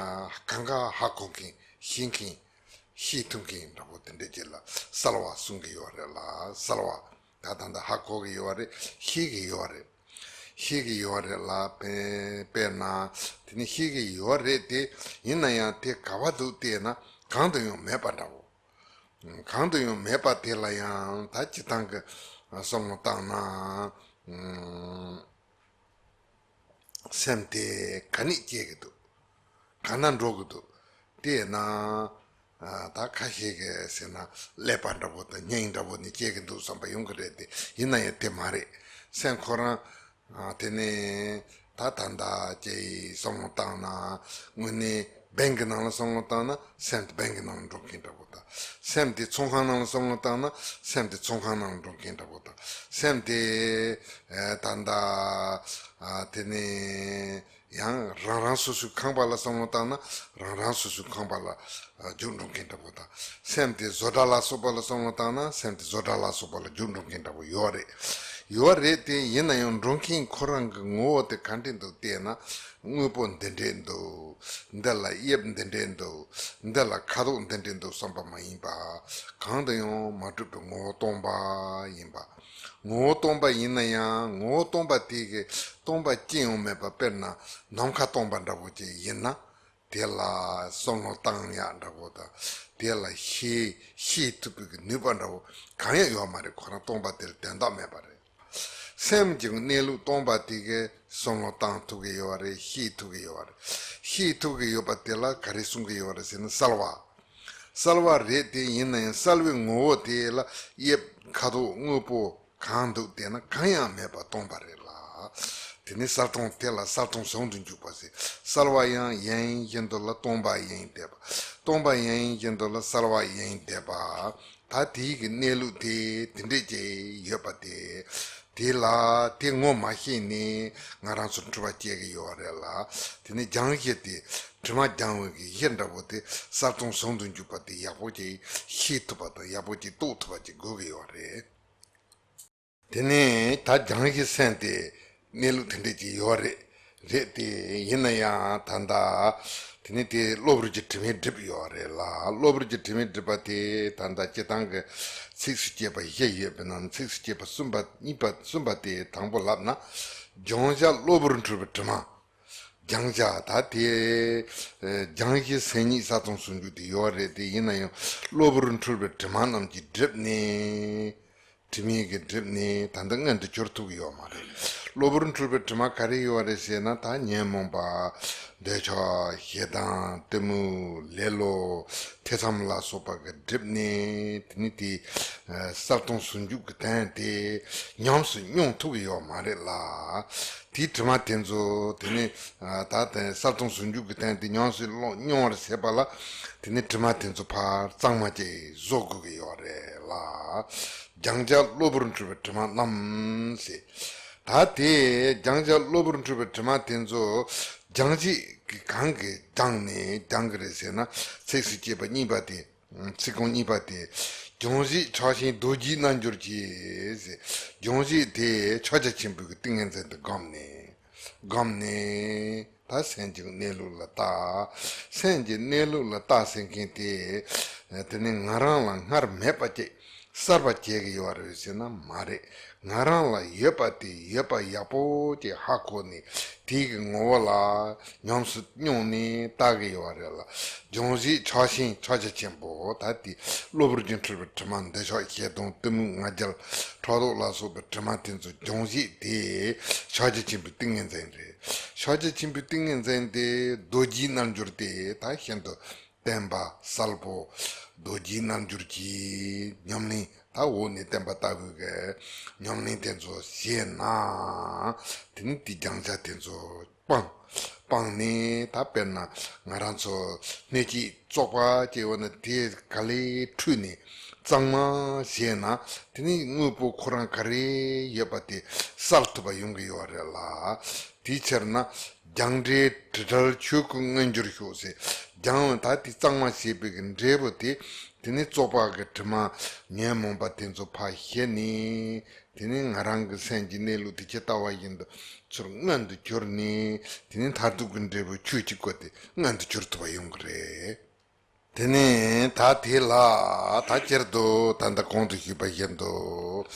གང་ག་ཧ་གོ་མཁན། ཤེས་མཁན། ཤེས་ཐུབ་མཁན་འདྲ་པོ་དེ་འདྲ་ཅིག་ལ་གསལ་བ་གསུང་གི་ཡོད་རེད་ལ། གསལ་བ། ད་ད་ལྟ་ཧ་གོ་གི་ཡོད་རེད། ཤེས་གི་ཡོད་རེད། ཤེས་གི་ཡོད་རེད་ལ། དཔེ་དཔེར་ན་དེ་ནི་ཤེས་གི་ཡོད་རེད་དེ། ཡིན་ན་ཡང་དེ་ག་བ་འདུག་བལྟས་ན་གང་དུ་ཡང་མེད་པ་འདྲ་བོ། གང་དུ་ཡང་མེད་པ་དེ་ལ་ཡང་ད་སྤྱིར་བཏང་གི་བསམ་བློ་བཏང་ན། སེམས་དེ་ག་ནས་སྐྱེ་གི་འདུག་གང་ན་འགྲོ་གི་འདུག་དེས་ན། ད་ཁ་ཤས་ཀྱིས་ཟེར་ན་ཀླད་པ་འདྲ་པོ་དང་སྙིང་འདྲ་པོ་ནས་སྐྱེ་གི་འདུག་བསམ་པ་ཡོང་གི་རེད་དེ། ཡིན་ན་ཡང་དེ་མ་རེད། སེམས་ཁོ་རང་། དེ་ནས་ད་ད་ལྟ་ཀྱི་བསམ་བློ་བཏང་ན། དངོས་གནས་བེང་གི་ནང་ལ་བསམ་བློ་བཏང་ན་སེམས་དེ་བེང་གི་ནང་ལ་འགྲོ་མཁན་འདྲ་པོ་དང་། སེམས་དེ་ཚོང་ཁང་ནང་ལ་བསམ་བློ་བཏང་ན་སེམས་དེ་ཚོང་ཁང་ནང་ལ་འགྲོ་མཁན་འདྲ་པོ་དང་། སེམས་དེ་ད་ལྟ་དེ་ནས། ཡང་རང་རང་སོ་སོའི་ཁང་པ་ལ་བསམ་བློ་བཏང་ན་རང་རང་སོ་སོའི་ཁང་པ་ལ་རྒྱུགས་འགྲོ་མཁན་འདྲ་པོ་དང་། སེམས་དེ་བཟོ་གྲྭ་ལ་སོགས་པ་ལ་བསམ་བློ་བཏང་ན་སེམས་དེ་བཟོ་གྲྭ་ལ་སོགས་པ་ལ་རྒྱུགས་འགྲོ་མཁན་འདྲ་པོ་ཡོད་རེད། ཡོད་རེད་དེ། ཡིན་ན་ཡང་འགྲོ་མཁན་ཁོ་རང་གི་ངོ་བོ་དེ་ག་འདྲས་འདུག་བལྟས་ན། དངོས་པོ་འདི་འདྲས་འདུག་འདི་ལ་དབྱིབས་འདི་འདྲས་འདུག་འདི་ལ་ཁ་དོག་འདི་འདྲས་འདུག་བསམ་པ་མ་ཡིན་པ། གང་དུ་ཡང་མ་གྲུབ་པའི་ངོ་བོ་སྟོང་པ་ཡིན་པ། ངོ་བོ་སྟོང་པ་ཡིན་ན་ཡང་ངོ་བོ་སྟོང་པ་དེ་གི་སྟོང་པ་ཅི་ཡང་མེད་པ། དཔེར་ན་ནམ་མཁའ་སྟོང་པ་འདྲ་པོ་ཅིག་ཡིན་ན། དེ་ལ་བསམ་བློ་བཏང་ཡག་འདྲ་པོ་དང་། དེ་ལ་ཤེས་ཤེས་ཐུབ་པའི་གི་ནུས་པ་འདྲ་པོ་གང་ཡང་ཡོད་མ་རེད། ཁོ་རང་སྟོང་པ་དེ་ལ་དོན་དག་མེད་པ་རེད། སེམས་ཀྱི་གནས་ལུགས་སྟོང་པ་དེ་གི་བསམ་བློ་བཏང་ཐུབ་ཀྱི་ཡོད་རེད། ཤེས་ཐུབ་ཀྱི་ཡོད་རེད། ཤེས་ཐུབ་ཀྱི་ཡོད་པ་དེ་ལ་ག་རེ་གསུང་གི་ཡོད་རེད་ཟེར་ན་གསལ་བ། གསལ་བ་རེད་དེ། ཡིན་ན་ཡང་གསལ་བའི་ངོ་བོ་དེ་ལ་དབྱིབས་ཁ་དོག་དངོས་པོ་གང་འདུག་བལྟས་ན་གང་ཡང་མེད་པ་སྟོང་པ་རེད་ལ། དེ་ནི་གསལ་སྟོང་དེ་ལ་གསལ་སྟོང་ཟུང་དུ་འཇུག་པ་ཟེར། གསལ་བ་ཡང་ཡིན་བཞིན་དུ་ལ་སྟོང་པ་ཡིན་བསྡད་པ། སྟོང་པ་ཡིན་བཞིན་དུ་ལ་གསལ་བ་ཡིན་བསྡད་པ། ད་དེའི་གི་གནས་ལུགས་དེ་དེ་འདྲས་ཅིག་ཡོད་པ་དེ། དེ་ལ་དེ་ངོ་མ་ཤེས་ནས་ང་རང་ཚོ་འཁྲུལ་པ་སྐྱེ་གི་ཡོད་རེད་ལ། དེ་ནི་སྦྱང་གཞི་དེ་དྲི་མ་སྦྱང་བའི་གི་གཞི་འདྲ་པོ་དེ་གསལ་སྟོང་ཟུང་དུ་འཇུག་པ་དེ་ཡག་པོ་ཅིག་ཤེས་ཐུབ་པ་དང་ཡག་པོ་ཅིག་རྟོགས་ཐུབ་པ་ཅིག་དགོས་ཀྱི་ཡོད་རེད། དེ་ནས་ད་སྦྱང་གཞི་སེམས་དེ་གནས་ལུགས་དེ་འདྲས་ཅིག་ཡོད་རེད། རེད་དེ། ཡིན་ན་ཡང་ད་ལྟ་དེ་ནི་དེ་གློ་བུར་གྱི་དྲི་མས་བསྒྲིབས་ཡོད་རེད་ལ། གློ་བུར་གྱི་དྲི་མས་བསྒྲིབས་པ་དེ་ད་ལྟ་སྤྱིར་བཏང་གི་ཚིགས་སུ་བཅད་པ་བཞི་ཡོད་པའི་ནང་ཚིགས་སུ་བཅད་པ་གསུམ་པ་གཉིས་པ་གསུམ་པ་དེ་དང་པོ་ལབ་ན། སྦྱང་བྱ་གློ་བུར་འཁྲུལ་པའི་དྲི་མ། སྦྱང་བྱ་ད་དེ། ཨེ། སྦྱང་གཞི་སེམས་ཉིད་གསལ་སྟོང་ཟུང་འཇུག་དེ་ཡོད་རེད་དེ། ཡིན་ན་ཡང་གློ་བུར་འཁྲུལ་པའི་དྲི་མ་རྣམས་ཀྱིས་བསྒྲིབས་ནས། དྲི་མས་ཀྱིས་བསྒྲིབས་ནས་ད་ལྟ་མངོན་དུ་གྱུར་ཐུབ་ཀྱི་ཡོད་མ་རེད། གློ་བུར་འཁྲུལ་པའི་དྲི་མ་ག་རེ་ཡོད་རེད་ཟེར་ན། ད་ཉོན་མོངས་པ། འདོད་ཆགས། ཞེ་སྡང་། གཏི་མུག་ལེ་ལོ། ཐེ་ཚོམ་ལ་སོགས་པ་གིས་བསྒྲིབས་ནས། དེ་ནི་དེ་གསལ་སྟོང་ཟུང་འཇུག་གི་དོན་དེ་ཉམས་སུ་མྱོང་ཐུབ་ཀྱི་ཡོད་མ་རེད་ལ། དེའི་དྲི་མ་དེ་ཚོ་དེ་ནི་ད་དེ་གསལ་སྟོང་ཟུང་འཇུག་གི་དོན་དེ་ཉམས་སུ་མྱོང་བར་བྱེད་པ་ལ། དེ་ནི་དྲི་མ་དེ་ཚོ་ཕར་གཙང་མ་ཅིག་བཟོ་དགོས་ཀྱི་ཡོད་རེད་ལ། སྦྱང་བྱ་གློ་བུར་འཁྲུལ་པའི་དྲི་མ་རྣམས་ཟེར། ད་དེ་སྦྱང་བྱ་གློ་བུར་འཁྲུལ་པའི་དྲི་མ་དེ་ཚོ་སྦྱང་བྱེད་ཀྱི་གང་གིས་སྦྱངས་ནས་སྦྱང་གི་རེད་ཟེར་ན། ཚིགས་སུ་བཅད་པ་གཉིས་པ་དེ། ཚིག་རྐང་གཉིས་པ་དེ། སྦྱང་བྱེད་ཕྱག་ཆེན་རྡོ་རྗེའི་རྣལ་འབྱོར་གྱིས་ཟེར། སྦྱང་བྱེད་དེ་ཕྱག་རྒྱ་ཆེན་པོའི་གི་ཏིང་ངེ་འཛིན་དུ་བསྒོམས་ནས། བསྒོམས་ནས་ད་སེམས་ཀྱི་གནས་ལུགས་ལ་ལྟ། སེམས་ཀྱི་གནས་ལུགས་ལ་ལྟ་ཟེར་མཁན་དེ། དེ་ནི་ང་རང་ལ་སྔར་མེད་པ་ཅིག་གསར་པ་བྱེད་ཀྱི་ཡོད་རེད་ཟེར་ན་མ་རེད། ང་རང་ལ་ཡོད་པ་དེ་ཡོད་པ་ཡག་པོ་ཅིག་ཧ་གོ་ནས་དེ་གི་ངོ་བོ་ལ་ཉམས་སུ་མྱོང་ནས་ལྟ་གི་ཡོད་རེད་ལ། སྦྱོང་བྱེད་ཕྱག་ཆེན་ཕྱག་རྒྱ་ཆེན་པོ་ད་དེ་གློ་བུར་དུ་འཁྲུལ་པའི་དྲི་མ་འདོད་ཆགས་ཞེ་སྡང་གཏི་མུག་ང་རྒྱལ་ཕྲག་དོག་ལ་སོགས་པའི་དྲི་མ་དེ་ཚོ་སྦྱོང་བྱེད་དེ་ཕྱག་རྒྱ་ཆེན་པོའི་ཏིང་ངེ་འཛིན་རེད། ཕྱག་རྒྱ་ཆེན་པོའི་ཏིང་ངེ་འཛིན་དེ་རྡོ་རྗེའི་རྣལ་འབྱོར་དེ་ད་ཤིན་ཏུ་བརྟན་པ་གསལ་པོ། རྡོ་རྗེའི་རྣལ་འབྱོར་གྱི་ཉམས་ལེན་ད་འོག་ནས་བསྟན་པ་ལྟ་བུའི་གི་ཉམས་ལེན་དེ་ཚོ་བྱས་ན། དེ་ནི་དེའི་སྦྱང་བྱ་དེ་ཚོ་སྤང་། སྤངས་ནས་ད་དཔེར་ན་ང་རང་ཚོ་སྣོད་བཅུད་བཙོག་པ་སྐྱེ་བ་ན་དེ་ག་ལེ་འཁྲུད་ནས་གཙང་མ་བྱས་ན་དེ་ནི་དངོས་པོ་ཁོ་རང་ག་རེ་ཡོད་པ་དེ་གསལ་ཐུབ་པ་ཡོང་གི་ཡོད་རེད་ལ། དེའི་ཕྱིར་ན། སྦྱངས་འབྲས་དྲི་བྲལ་ཆོས་སྐུ་མངོན་གྱུར་ཤོག་ཟེར། སྦྱངས་པ་ད་དེ་གཙང་མ་བྱས་པའི་གི་འབྲས་བུ་དེ། དེ་ནི་བཙོག་པ་གི་དྲི་མ་ཉོན་མོངས་པ་དེ་ཚོ་ཕར་ཞི་ནས། དེ་ནི་ང་རང་གི་སེམས་ཀྱི་གནས་ལུགས་དེ་ཇི་ལྟ་བ་བཞིན་དུ་ཚུར་མངོན་དུ་གྱུར་ནས། དེ་ནི་མཐར་ཐུག་གི་འབྲས་བུ་ཆོས་ཀྱི་སྐུ་དེ་མངོན་དུ་གྱུར་ཐུབ་པ་ཡོང་གི་རེད། དེ་ནས་ད་དེ་ལ་ད་སྤྱིར་དུ་ད་ལྟ་གོང་དུ་ཞུས་པ་བཞིན་དུ།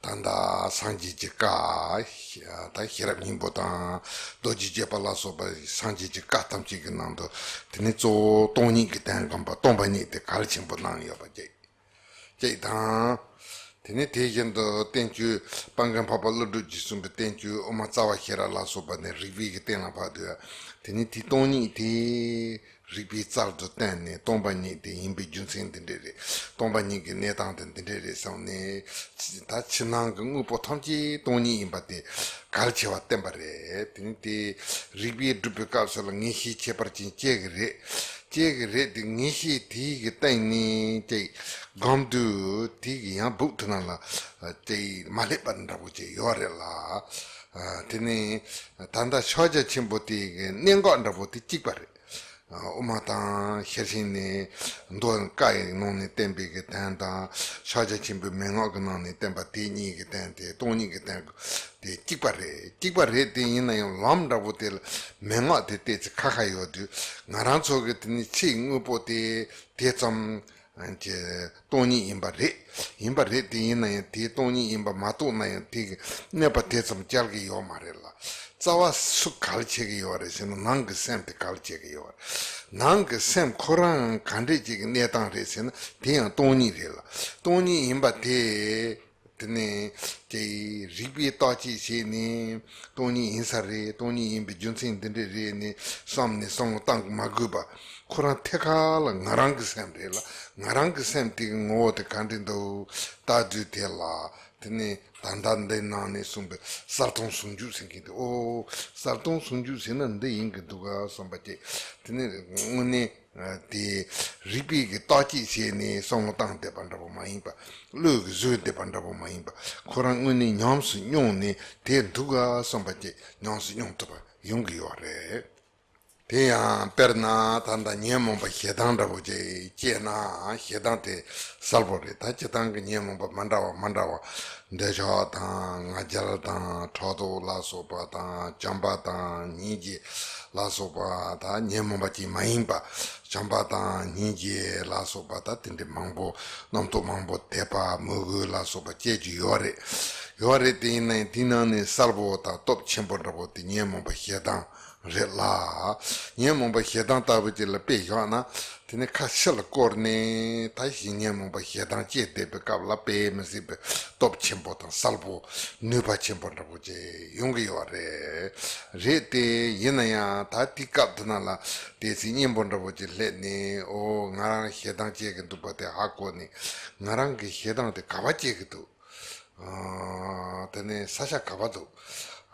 ད་ལྟ་སངས་རྒྱས་ཀྱི་བཀའ། ད་ཤེས་རབ་སྙིང་པོ་དང་རྡོ་རྗེ་བརྒྱད་པ་ལ་སོགས་པ་སངས་རྒྱས་ཀྱི་བཀའ་ཐམས་ཅད་ཀྱི་ནང་དུ། དེ་ནི་གཙོ་བོ་སྟོང་ཉིད་ཀྱི་དོན་སྒོམ་པ་སྟོང་པ་ཉིད་དེ་གལ་ཆེན་པོ་གནང་ཡོད་པ་བཅས། བཅས་དང་། དེ་ནི་དེ་བཞིན་དུ་བསྟན་བཅོས་པཎ་ཆེན་འཕགས་པ་ཀླུ་སྒྲུབ་ཀྱིས་གསུངས་པའི་བསྟན་བཅོས་དབུ་མ་རྩ་བ་ཤེས་རབ་ལ་སོགས་པ་ནས་རིགས་པའི་གི་སྟེང་ལ་བར་དུ། དེ་ནི་དེ་སྟོང་ཉིད་དེ། རིགས་པའི་རྩལ་དུ་བཏོན་ནས་སྟོང་པ་ཉིད་དེ་ཡིན་པའི་རྒྱུ་མཚན་འདི་འདྲས་རེད། སྟོང་པ་ཉིད་ཀྱི་གནས་སྟངས་དེ་འདི་འདྲས་རེད་བསམ་ནས། ད་ཕྱི་ནང་གི་དངོས་པོ་ཐམས་ཅད་སྟོང་ཉིད་ཡིན་པ་དེ་གལ་ཆེ་བ་བསྟན་པ་རེད། དེ་ནི་དེ་རིགས་པས་སྒྲུབ་པའི་སྐབས་སུ་ལ་ངེས་ཤེས་ཁྱད་པར་ཅན་སྐྱེ་གི་རེད། སྐྱེ་གི་རེད་དེ་ངེས་ཤེས་དེའི་གི་སྟེང་ནས་ཀྱི་སྒོམ་དུས་དེའི་གི་ཡང་སྦུག་ཏུ་ན་ལ་དེ་མ་སླེབས་པ་འདྲ་པོ་ཅིག་ཡོད་རེད་ལ། དེ་ནི་ད་ལྟ་ཕྱག་རྒྱ་ཆེན་པོ་དེའི་གི་གནད་འགག་འདྲ་པོ་དེ་གཅིག་པ་རེད། དབུ་མ་དང་ཤེར་ཕྱིན་ནས་མདོ་བཀའ་ཡི་ནང་ནས་བསྟན་པའི་གི་དོན་དང་ཕྱག་རྒྱ་ཆེན་པོའི་མན་ངག་གི་ནང་ནས་བསྟན་པ་དེ་གཉིས་ཀྱི་དོན་དེ་སྟོང་ཉིད་ཀྱི་དོན་དེ་གཅིག་པ་རེད། གཅིག་པ་རེད་དེ་ཡིན་ན་ཡང་ལམ་འདྲ་པོ་དེ་ལ་མན་ངག་དེ་ཏོག་ཙམ་ཁ་ཁ་ཡོད་དུས་ང་རང་ཚོ་གི་དེ་ནི་ཚིག་དངོས་པོ་དེ་དེ་ཙམ་གྱི་སྟོང་ཉིད་ཡིན་པ་རེད། ཡིན་པ་རེད་དེ་ཡིན་ན་ཡང་དེ་སྟོང་ཉིད་ཡིན་པ་མ་རྟོགས་ན་ཡང་དེ་གི་གནོད་པ་དེ་ཙམ་བསྐྱལ་གི་ཡོད་མ་རེད་ལ། རྩ་བ་སུ་གལ་ཆེ་གི་ཡོད་རེད་ཟེར་ན་ནང་གི་སེམས་དེ་གལ་ཆེ་གི་ཡོད་རེད། ནང་གི་སེམས་ཁོ་རང་ག་འདྲས་ཅིག་གི་གནས་སྟངས་རེད་ཟེར་ན་དེ་ཡང་སྟོང་ཉིད་རེད་ལ། སྟོང་ཉིད་ཡིན་པ་དེ། དེ་ནས་དེ་རིགས་པས་བརྟག་དཔྱད་བྱས་ནས་སྟོང་ཉིད་ཡིན་ས་རེད། སྟོང་ཉིད་ཡིན་པའི་རྒྱུ་མཚན་འདི་འདྲས་རེད་ནས་བསམ་ནས་བསམ་བློ་བཏང་གི་མ་དགོས་པ། ཁོ་རང་ཐད་ཀར་ལ་ང་རང་གི་སེམས་རེད་ལ། ང་རང་གི་སེམས་དེ་གི་ངོ་བོ་དེ་ག་འདྲས་འདུག་ལྟ་དུས་དེ་ལ། དེ་ནས་ད་ལྟ་འདི་ནང་ནས་གསུངས་པའི་གསལ་སྟོང་ཟུང་འཇུག་ཟེར་མཁན་དེ། ཨོ། གསལ་སྟོང་ཟུང་འཇུག་ཟེར་ན་འདི་ཡིན་གྱི་འདུག་ག་བསམ་པ་ཅིག་དེ་ནས་དངོས་གནས་དེ་རིགས་པས་ཀྱི་བརྟག་དཔྱད་བྱས་ནས་བསམ་བློ་བཏང་བསྡད་པ་འདྲ་པོ་མ་ཡིན་པ། བློས་ཀྱི་བཟོས་བསྡད་པ་འདྲ་པོ་མ་ཡིན་པ། ཁོ་རང་དངོས་གནས་ཉམས་སུ་མྱོང་ནས་དེ་འདུག་ག་བསམ་པ་ཅིག་ཉམས་སུ་མྱོང་ཐུབ་པ་ཡོང་གི་ཡོད་རེད། དེ་ཡང་དཔེར་ན་ད་ལྟ་ཉོན་མོངས་པ་ཞེ་སྡང་འདྲ་པོ་ཅིག་སྐྱེས་ན་ཞེ་སྡང་དེ་གསལ་པོ་རེད། ད་སྤྱིར་བཏང་གི་ཉོན་མོངས་པ་མ་འདྲ་བ་མ་འདྲ་བ་འདོད་ཆགས་དང་ང་རྒྱལ་དང་ཕྲག་དོག་ལ་སོགས་པ་དང་བྱམས་པ་དང་སྙིང་རྗེ་ལ་སོགས་པ་ད་ཉོན་མོངས་པ་ཅིག་མ་ཡིན་པ། བྱམས་པ་དང་སྙིང་རྗེ་ལ་སོགས་པ་ད་དེ་འདྲའི་མང་པོ་རྣམ་རྟོག་མང་པོ་དད་པ་མོས་གུས་ལ་སོགས་པ་སྐྱེ་རྒྱུ་ཡོད་རེད། ཡོད་རེད་དེ་ཡིན་ན་ཡང་དེའི་ནང་ནས་གསལ་པོ་དང་སྟོབས་ཆེན་པོ་འདྲ་པོ་དེ་ཉོན་མོངས་པ་ཞེ་སྡང་རེད་ལ། ཉོན་མོངས་པ་ཞེ་སྡང་ལྟ་བུ་ཅིག་ལ་དཔེ་བཞག་ན། དེ་ནི་ཁ་ཕྱི་ལ་བསྐོར་ནས་ད་གཞི་ཉོན་མོངས་པ་ཞེ་སྡང་སྐྱེས་བསྡད་པའི་སྐབས་ལ་དཔེ་མི་སྲིད་པའི་སྟོབས་ཆེན་པོ་དང་གསལ་པོ་ནུས་པ་ཆེན་པོ་འདྲ་པོ་ཅིག་ཡོང་གི་ཡོད་རེད། རེད་དེ་ཡིན་ན་ཡང་ད་དེའི་སྐབས་དེ་ན་ལ་དེ་ཚེ་སྙིང་པོ་འདྲ་པོ་ཅིག་སླེབས་ནས་ཨོ་ང་རང་ཞེ་སྡང་སྐྱེ་གི་འདུག་པ་དེ་ཧ་གོ་ནས་ང་རང་གི་ཞེ་སྡང་དེ་ག་པར་སྐྱེ་གི་འདུག་ཨ། དེ་ནས་ས་ཆ་ག་པར་འདུག་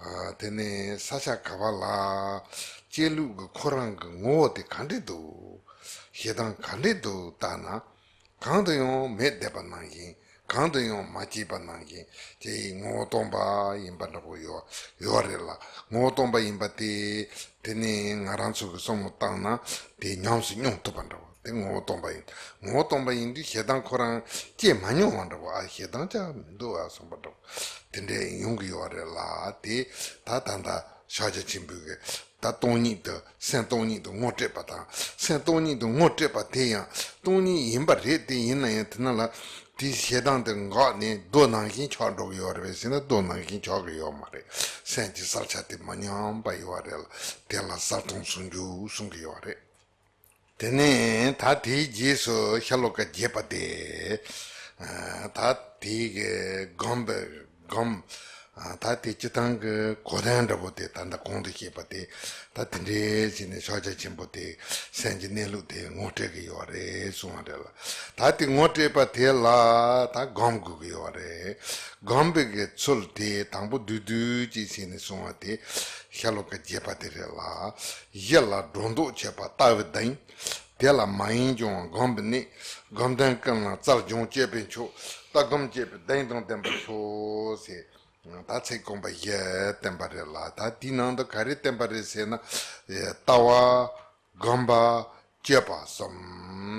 ཨ། དེ་ནས་ས་ཆ་ག་པར་ལ་སྐྱེ་ལུགས་ཀྱི་ཁོ་རང་གི་ངོ་བོ་དེ་ག་འདྲས་འདུག་ཞེ་སྡང་ག་འདྲས་འདུག་ལྟ་ན། གང་དུ་ཡང་མེད་བསྡད་པ་ནང་བཞིན། གང་དུ་ཡང་མ་སྐྱེས་པ་ནང་བཞིན། དེ་ཡི་ངོ་བོ་སྟོང་པ་ཡིན་པ་འདྲ་པོ་ཡོད་ཡོད་རེད་ལ། ངོ་བོ་སྟོང་པ་ཡིན་པ་དེ། དེ་ནི་ང་རང་ཚོ་གི་བསམ་བློ་བཏང་ན་དེ་ཉམས་སུ་མྱོང་ཐུབ་པ་འདྲ་པོ། དེ་ངོ་བོ་སྟོང་པ་ཡིན། ངོ་བོ་སྟོང་པ་ཡིན་དུས་ཞེ་སྡང་ཁོ་རང་སྐྱེས་མ་མྱོང་བ་འདྲ་པོ། ཨ། ཞེ་སྡང་ཅང་མི་འདུག་ཨ་བསམ་པ་འདྲ་པོ་དེ་འདྲས་ཡོང་གི་ཡོད་རེད་ལ། དེ་ད་ད་ལྟ་ཕྱག་རྒྱ་ཆེན་པོའི་གི་ད་སྟོང་ཉིད་དུ་སེམས་སྟོང་ཉིད་དུ་ངོ་སྤྲད་པ་དང་། སེམས་སྟོང་ཉིད་དུ་ངོ་སྤྲད་པ་དེ་ཡང་སྟོང་ཉིད་ཡིན་པ་རེད། དེ་ཡིན་ན་ཡང་དེ་ན་ལ་ དེའི་ཞེ་སྡང་དེ་འགགས་ནས་རྡོ་ནང་བཞིན་ཆགས་འགྲོ་གི་ཡོད་རེད་པས་ཟེར་ན། རྡོ་ནང་བཞིན་ཆགས་ཀྱི་ཡོད་མ་རེད། སེམས་ཀྱི་གསལ་ཆ་དེ་མ་ཉམས་པ་ཡོད་རེད་ལ། དེ་ལ་གསལ་སྟོང་ཟུང་འཇུག་གསུང་གི་ཡོད་རེད། དེ་ནས་ད་དེའི་རྗེས་སུ་ཤྭ་ལོ་ཀ་བརྒྱད་པ་དེ། ད་དེའི་གི་སྒོམ་པའི་སྒོམ། ད་དེ་སྤྱིར་བཏང་གི་གོ་དོན་འདྲ་པོ་དེ། ད་ལྟ་གོང་དུ་བཤད་པ་དེ། ད་དེ་འདྲའི་བྱས་ནས་ཕྱག་རྒྱ་ཆེན་པོ་དེ་སེམས་ཀྱི་གནས་ལུགས་དེ་ངོ་སྤྲད་ཀྱི་ཡོད་རེད་གསུང་བ་རེད་ལ། ད་དེ་ངོ་སྤྲད་པ་དེ་ལ་ད་སྒོམ་དགོས་ཀྱི་ཡོད་རེད། སྒོམ་པའི་གི་ཚུལ་དེ་དང་པོ་བསྡུས་བསྡུས་ཅིག་བྱས་ནས་གསུང་བ་དེ་ཤྭ་ལོ་ཀ་བརྒྱད་པ་དེ་རེད་ལ། གཞི་ལ་སྒྲོ་འདོགས་ཆད་པ་ལྟ་བའི་གདེང་། དེ་ལ་མ་ཡེངས་སྐྱོང་བ་སྒོམ་པའི་གནད། སྒོམ་ལྡན་ཀུན་ལ་རྩལ་སྦྱོང་སྤྱོད་པས་མཆོག་ལྟ་སྒོམ་སྤྱོད་པའི་གདེང་དང་ལྡན་པར་ཤོག་ཟེར། ད་ཚིག་རྐང་པ་བཞི་བསྟན་པ་རེད་ལ། ད་དེའི་ནང་དུ་ག་རེ་བསྟན་པ་རེད་ཟེར་ན། ལྟ་བ། སྒོམ་པ། སྤྱོད་པ་གསུམ་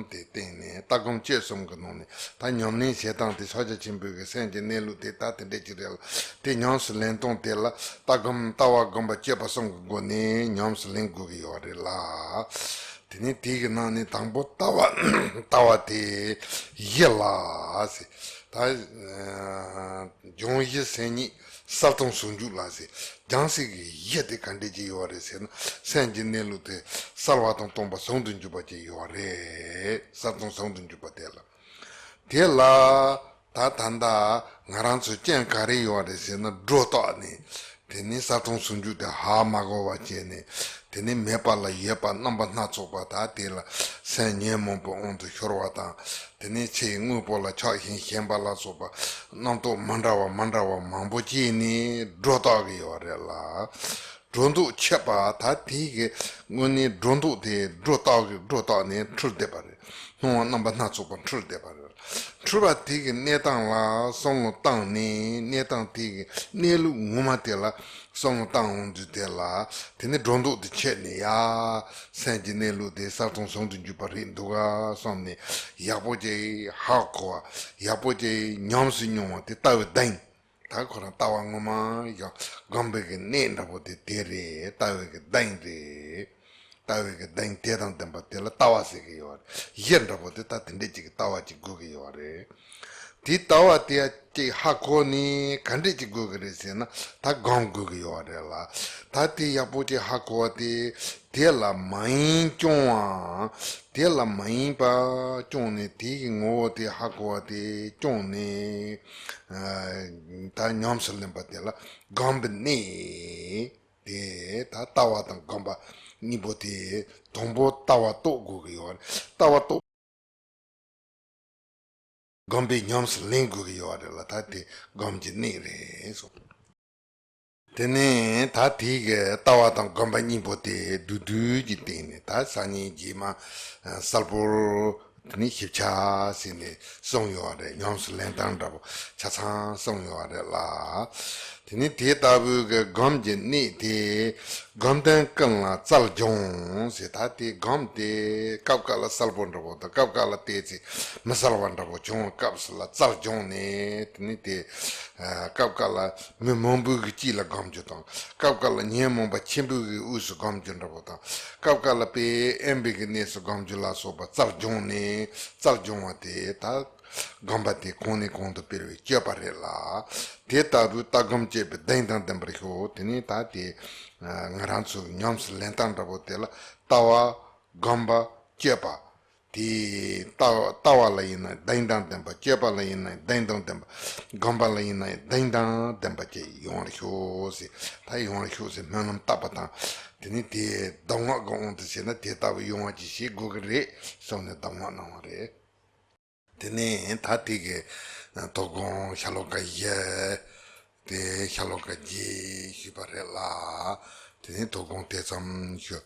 དེ་བསྟན་ནས། ལྟ་སྒོམ་སྤྱོད་གསུམ་གྱི་ནང་ནས་ད་ཉམས་ལེན་བྱེད་སྟངས་དེ་ཕྱག་རྒྱ་ཆེན་པོའི་གི་སེམས་ཀྱི་གནས་ལུགས་དེ་ད་དེ་འདྲས་ཅིག་རེད་ལ། དེ་ཉམས་སུ་ལེན་སྟངས་དེ་ལ་ལྟ་སྒོམ། ལྟ་བ། སྒོམ་པ། སྤྱོད་པ་གསུམ་གྱི་སྒོ་ནས་ཉམས་སུ་ལེན་དགོས་ཀྱི་ཡོད་རེད་ལ། དེ་ནས་དེའི་གི་ནང་ནས་དང་པོ་ལྟ་བ། ལྟ་བ་དེ་གཞི་ལ་ཟེར། ད་སྦྱོང་གཞི་སེམས་ཉིད་གསལ་སྟོང་ཟུང་འཇུག་ལ་ཟེར། སྦྱང་སའི་གི་གཞི་དེ་ག་འདྲས་ཅིག་ཡོད་རེད་ཟེར་ན། སེམས་ཀྱི་གནས་ལུགས་དེ་གསལ་བ་དང་སྟོང་པ་ཟུང་དུ་འཇུག་པ་ཅིག་ཡོད་རེད། གསལ་སྟོང་ཟུང་དུ་འཇུག་པ་དེ་ལ། དེ་ལ་ད་ད་ལྟ་ང་རང་ཚོའི་རྐྱེན་ག་རེ་ཡོད་རེད་ཟེར་ན། སྒྲོ་བཏགས་ནས། དེ་ནས་གསལ་སྟོང་ཟུང་འཇུག་དེ་ཧ་མ་གོ་བ་བྱས་ནས། དེ་ནས་མེད་པ་ལ་ཡོད་པ་རྣམ་པ་སྣ་ཚོགས་པ། ད་དེ་ལ་སེམས་ཉོན་མོངས་པའི་དབང་དུ་ཤོར་བ་དང་། དེ་ནས་ཆོས་དངོས་པོ་ལ་ཆགས་ཞེན་ཞེན་པ་ལ་སོགས་པ་རྣམ་རྟོག་མི་འདྲ་བ་མི་འདྲ་བ་མང་པོ་སྐྱེས་ནས་སྒྲོ་བཏགས་ཀྱི་ཡོད་རེད་ལ། སྒྲོ་འདོགས་ཆད་པ། ད་དེའི་གི་དངོས་གནས་སྒྲོ་འདོགས་དེ་སྒྲོ་བཏགས་ཀྱི། སྒྲོ་བཏགས་ནས་འཁྲུལ་བསྡད་པ་རེད། སྣང་བ་རྣམ་པ་སྣ་ཚོགས་པ་འཁྲུལ་བསྡད་པ་རེད། འཁྲུལ་པ་དེ་གི་གནས་སྟངས་ལ་བསམ་བློ་བཏང་ནས། གནས་སྟངས་དེ་གི་གནས་ལུགས་ངོ་མ་དེ་ལ་བསམ་བློ་བཏང་འོང་དུས་དེ་ལ། དེ་ནས་སྒྲོ་འདོགས་དེ་ཆད་ནས། ཡ། སེམས་ཀྱི་གནས་ལུགས་དེ་གསལ་སྟོང་ཟུང་དུ་འཇུག་པ་རེད་འདུག་ག་བསམ་ནས། ཡག་པོ་ཅིག་ཧ་གོ་བ། ཡག་པོ་ཅིག་ཉམས་སུ་མྱོང་བ་དེ་ལྟ་བའི་གདེང་། ད་ཁོ་རང་ལྟ་བ་ངོ་མ་ཡང་སྒོམ་པའི་གི་གནད་འདྲ་པོ་དེ་དེ་རེད། ལྟ་བའི་གི་གདེང་རེད། ལྟ་བའི་གི་གདེང་དེ་དང་ལྡན་པ་དེ་ལ་ལྟ་བ་ཟེར་གི་ཡོད་རེད། གཞི་འདྲ་པོ་དེ་ད་དེ་འདྲས་ཅིག་གི་ལྟ་བ་ཅིག་དགོས་གི་ཡོད་རེད། དེ་ལྟ་བ་དེ་ཅིག་ཧ་གོ་ནས་ག་འདྲས་ཅིག་དགོས་གི་རེད་ཟེར་ན། ད་སྒོམ་དགོས་གི་ཡོད་རེད་ལ། ད་དེ་ཡག་པོ་ཅིག་ཧ་གོ་བ་དེ། དེ་ལ་མ་ཡེངས་སྐྱོང་བ། དེ་ལ་མ་ཡེངས་པ་སྐྱོང་ནས། དེ་གི་ངོ་བོ་དེ་ཧ་གོ་བ་དེ་སྐྱོང་ནས། ཨ། ད་ཉམས་སུ་ལེན་པ་དེ་ལ་སྒོམ་པའི་གནད། དེ་ད་ལྟ་བ་དང་སྒོམ་པ་གཉིས་པོ་དེ། དང་པོ་ལྟ་བ་རྟོགས་དགོས་ཀྱི་ཡོད་རེད། ལྟ་བ་རྟོགས། སྒོམ་པས་ཉམས་སུ་ལེན་དགོས་ཀྱི་ཡོད་རེད་ལ། ད་དེ་སྒོམ་གྱི་གནད་རེད་གསུངས། དེ་ནས་ད་དེ་གི་ལྟ་བ་དང་སྒོམ་པ་གཉིས་པོ་དེ་བསྡུས་བསྡུས་ཀྱི་སྟེང་ནས། ད་སང་ཉིན་རྗེས་མ་གསལ་པོར་དེ་ནས་ཞིབ་ཆ་ཟེར་ནས་གསུངས་ཡོད་རེད། ཉམས་སུ་ལེན་སྟངས་འདྲ་པོ་ཆ་ཚང་གསུངས་ཡོད་རེད་ལ། དེ་ནས་དེ་ལྟ་བུའི་གི་སྒོམ་གྱི་གནད་དེ། སྒོམ་ལྡན་ཀུན་ལ་རྩལ་སྦྱོང་ཟེར། ད་དེ་སྒོམ་དེ་སྐབས་འགའ་ལ་གསལ་པོ་འདྲ་པོ་དང་། སྐབས་འགའ་ལ་ཏོག་ཙམ་མི་གསལ་བ་འདྲ་པོ་བྱུང་བའི་སྐབས་སུ་ལ་རྩལ་སྦྱོང་ནས། དེ་ནས་དེ་སྐབས་འགའ་ལ་མི་མང་པོའི་གི་དཀྱིལ་ལ་སྒོམ་རྒྱུ་དང་། སྐབས་འགའ་ལ་ཉོན་མོངས་པ་ཆེན་པོའི་གི་དབུས་སུ་སྒོམ་རྒྱུ་འདྲ་པོ་དང་། སྐབས་འགའ་ལ་དཔེ་དབེན་པའི་གི་གནས་སུ་སྒོམ་རྒྱུ་ལ་སོགས་པ་རྩལ་སྦྱོང་ནས། རྩལ་སྦྱོང་བ་དེ་ད་སྒོམ་པ་དེ་གོང་ནས་གོང་དུ་སྤེལ་བའི་སྤྱོད་པ་རེད་ལ། དེ་ལྟ་བུའི་ལྟ་སྒོམ་སྤྱོད་པའི་གདེང་དང་ལྡན་པར་ཤོག་དེ་ནས་ད་དེ་ང་རང་ཚོའི་ཉམས་སུ་ལེན་སྟངས་འདྲ་པོ་དེ་ལ་ལྟ་བ། སྒོམ་པ། སྤྱོད་པ། དེ་ལྟ་ལྟ་བ་ལ་ཡིན་ན་གདེང་དང་ལྡན་པ། སྤྱོད་པ་ལ་ཡིན་ན་གདེང་དང་ལྡན་པ། སྒོམ་པ་ལ་ཡིན་ན་གདེང་དང་ལྡན་པ་བཅས་ཡོང་བར་ཤོག་ཟེར། ད་ཡོང་བར་ཤོག་ཟེར་སྨོན་ལམ་བཏབ་པ་དང་། དེ་ནས་དེ་གདམས་ངག་གི་དབང་དུ་བྱས་ན་དེ་ལྟ་བུ་ཡོང་བ་ཅིག་བྱེད་དགོས་ཀྱི་རེད་གསུངས་ནས་གདམས་ངག་གནང་བ་རེད། དེ་ནས་ད་དེ་གི་དོ་དགོང་ཤ་ལོ་ཀ་བཞི། དེ་ཤ་ལོ་ཀ་བརྒྱད་ཞུས་པ་རེད་ལ། དེ་ནས་དོ་དགོང་དེ་ཙམ་ཞུ།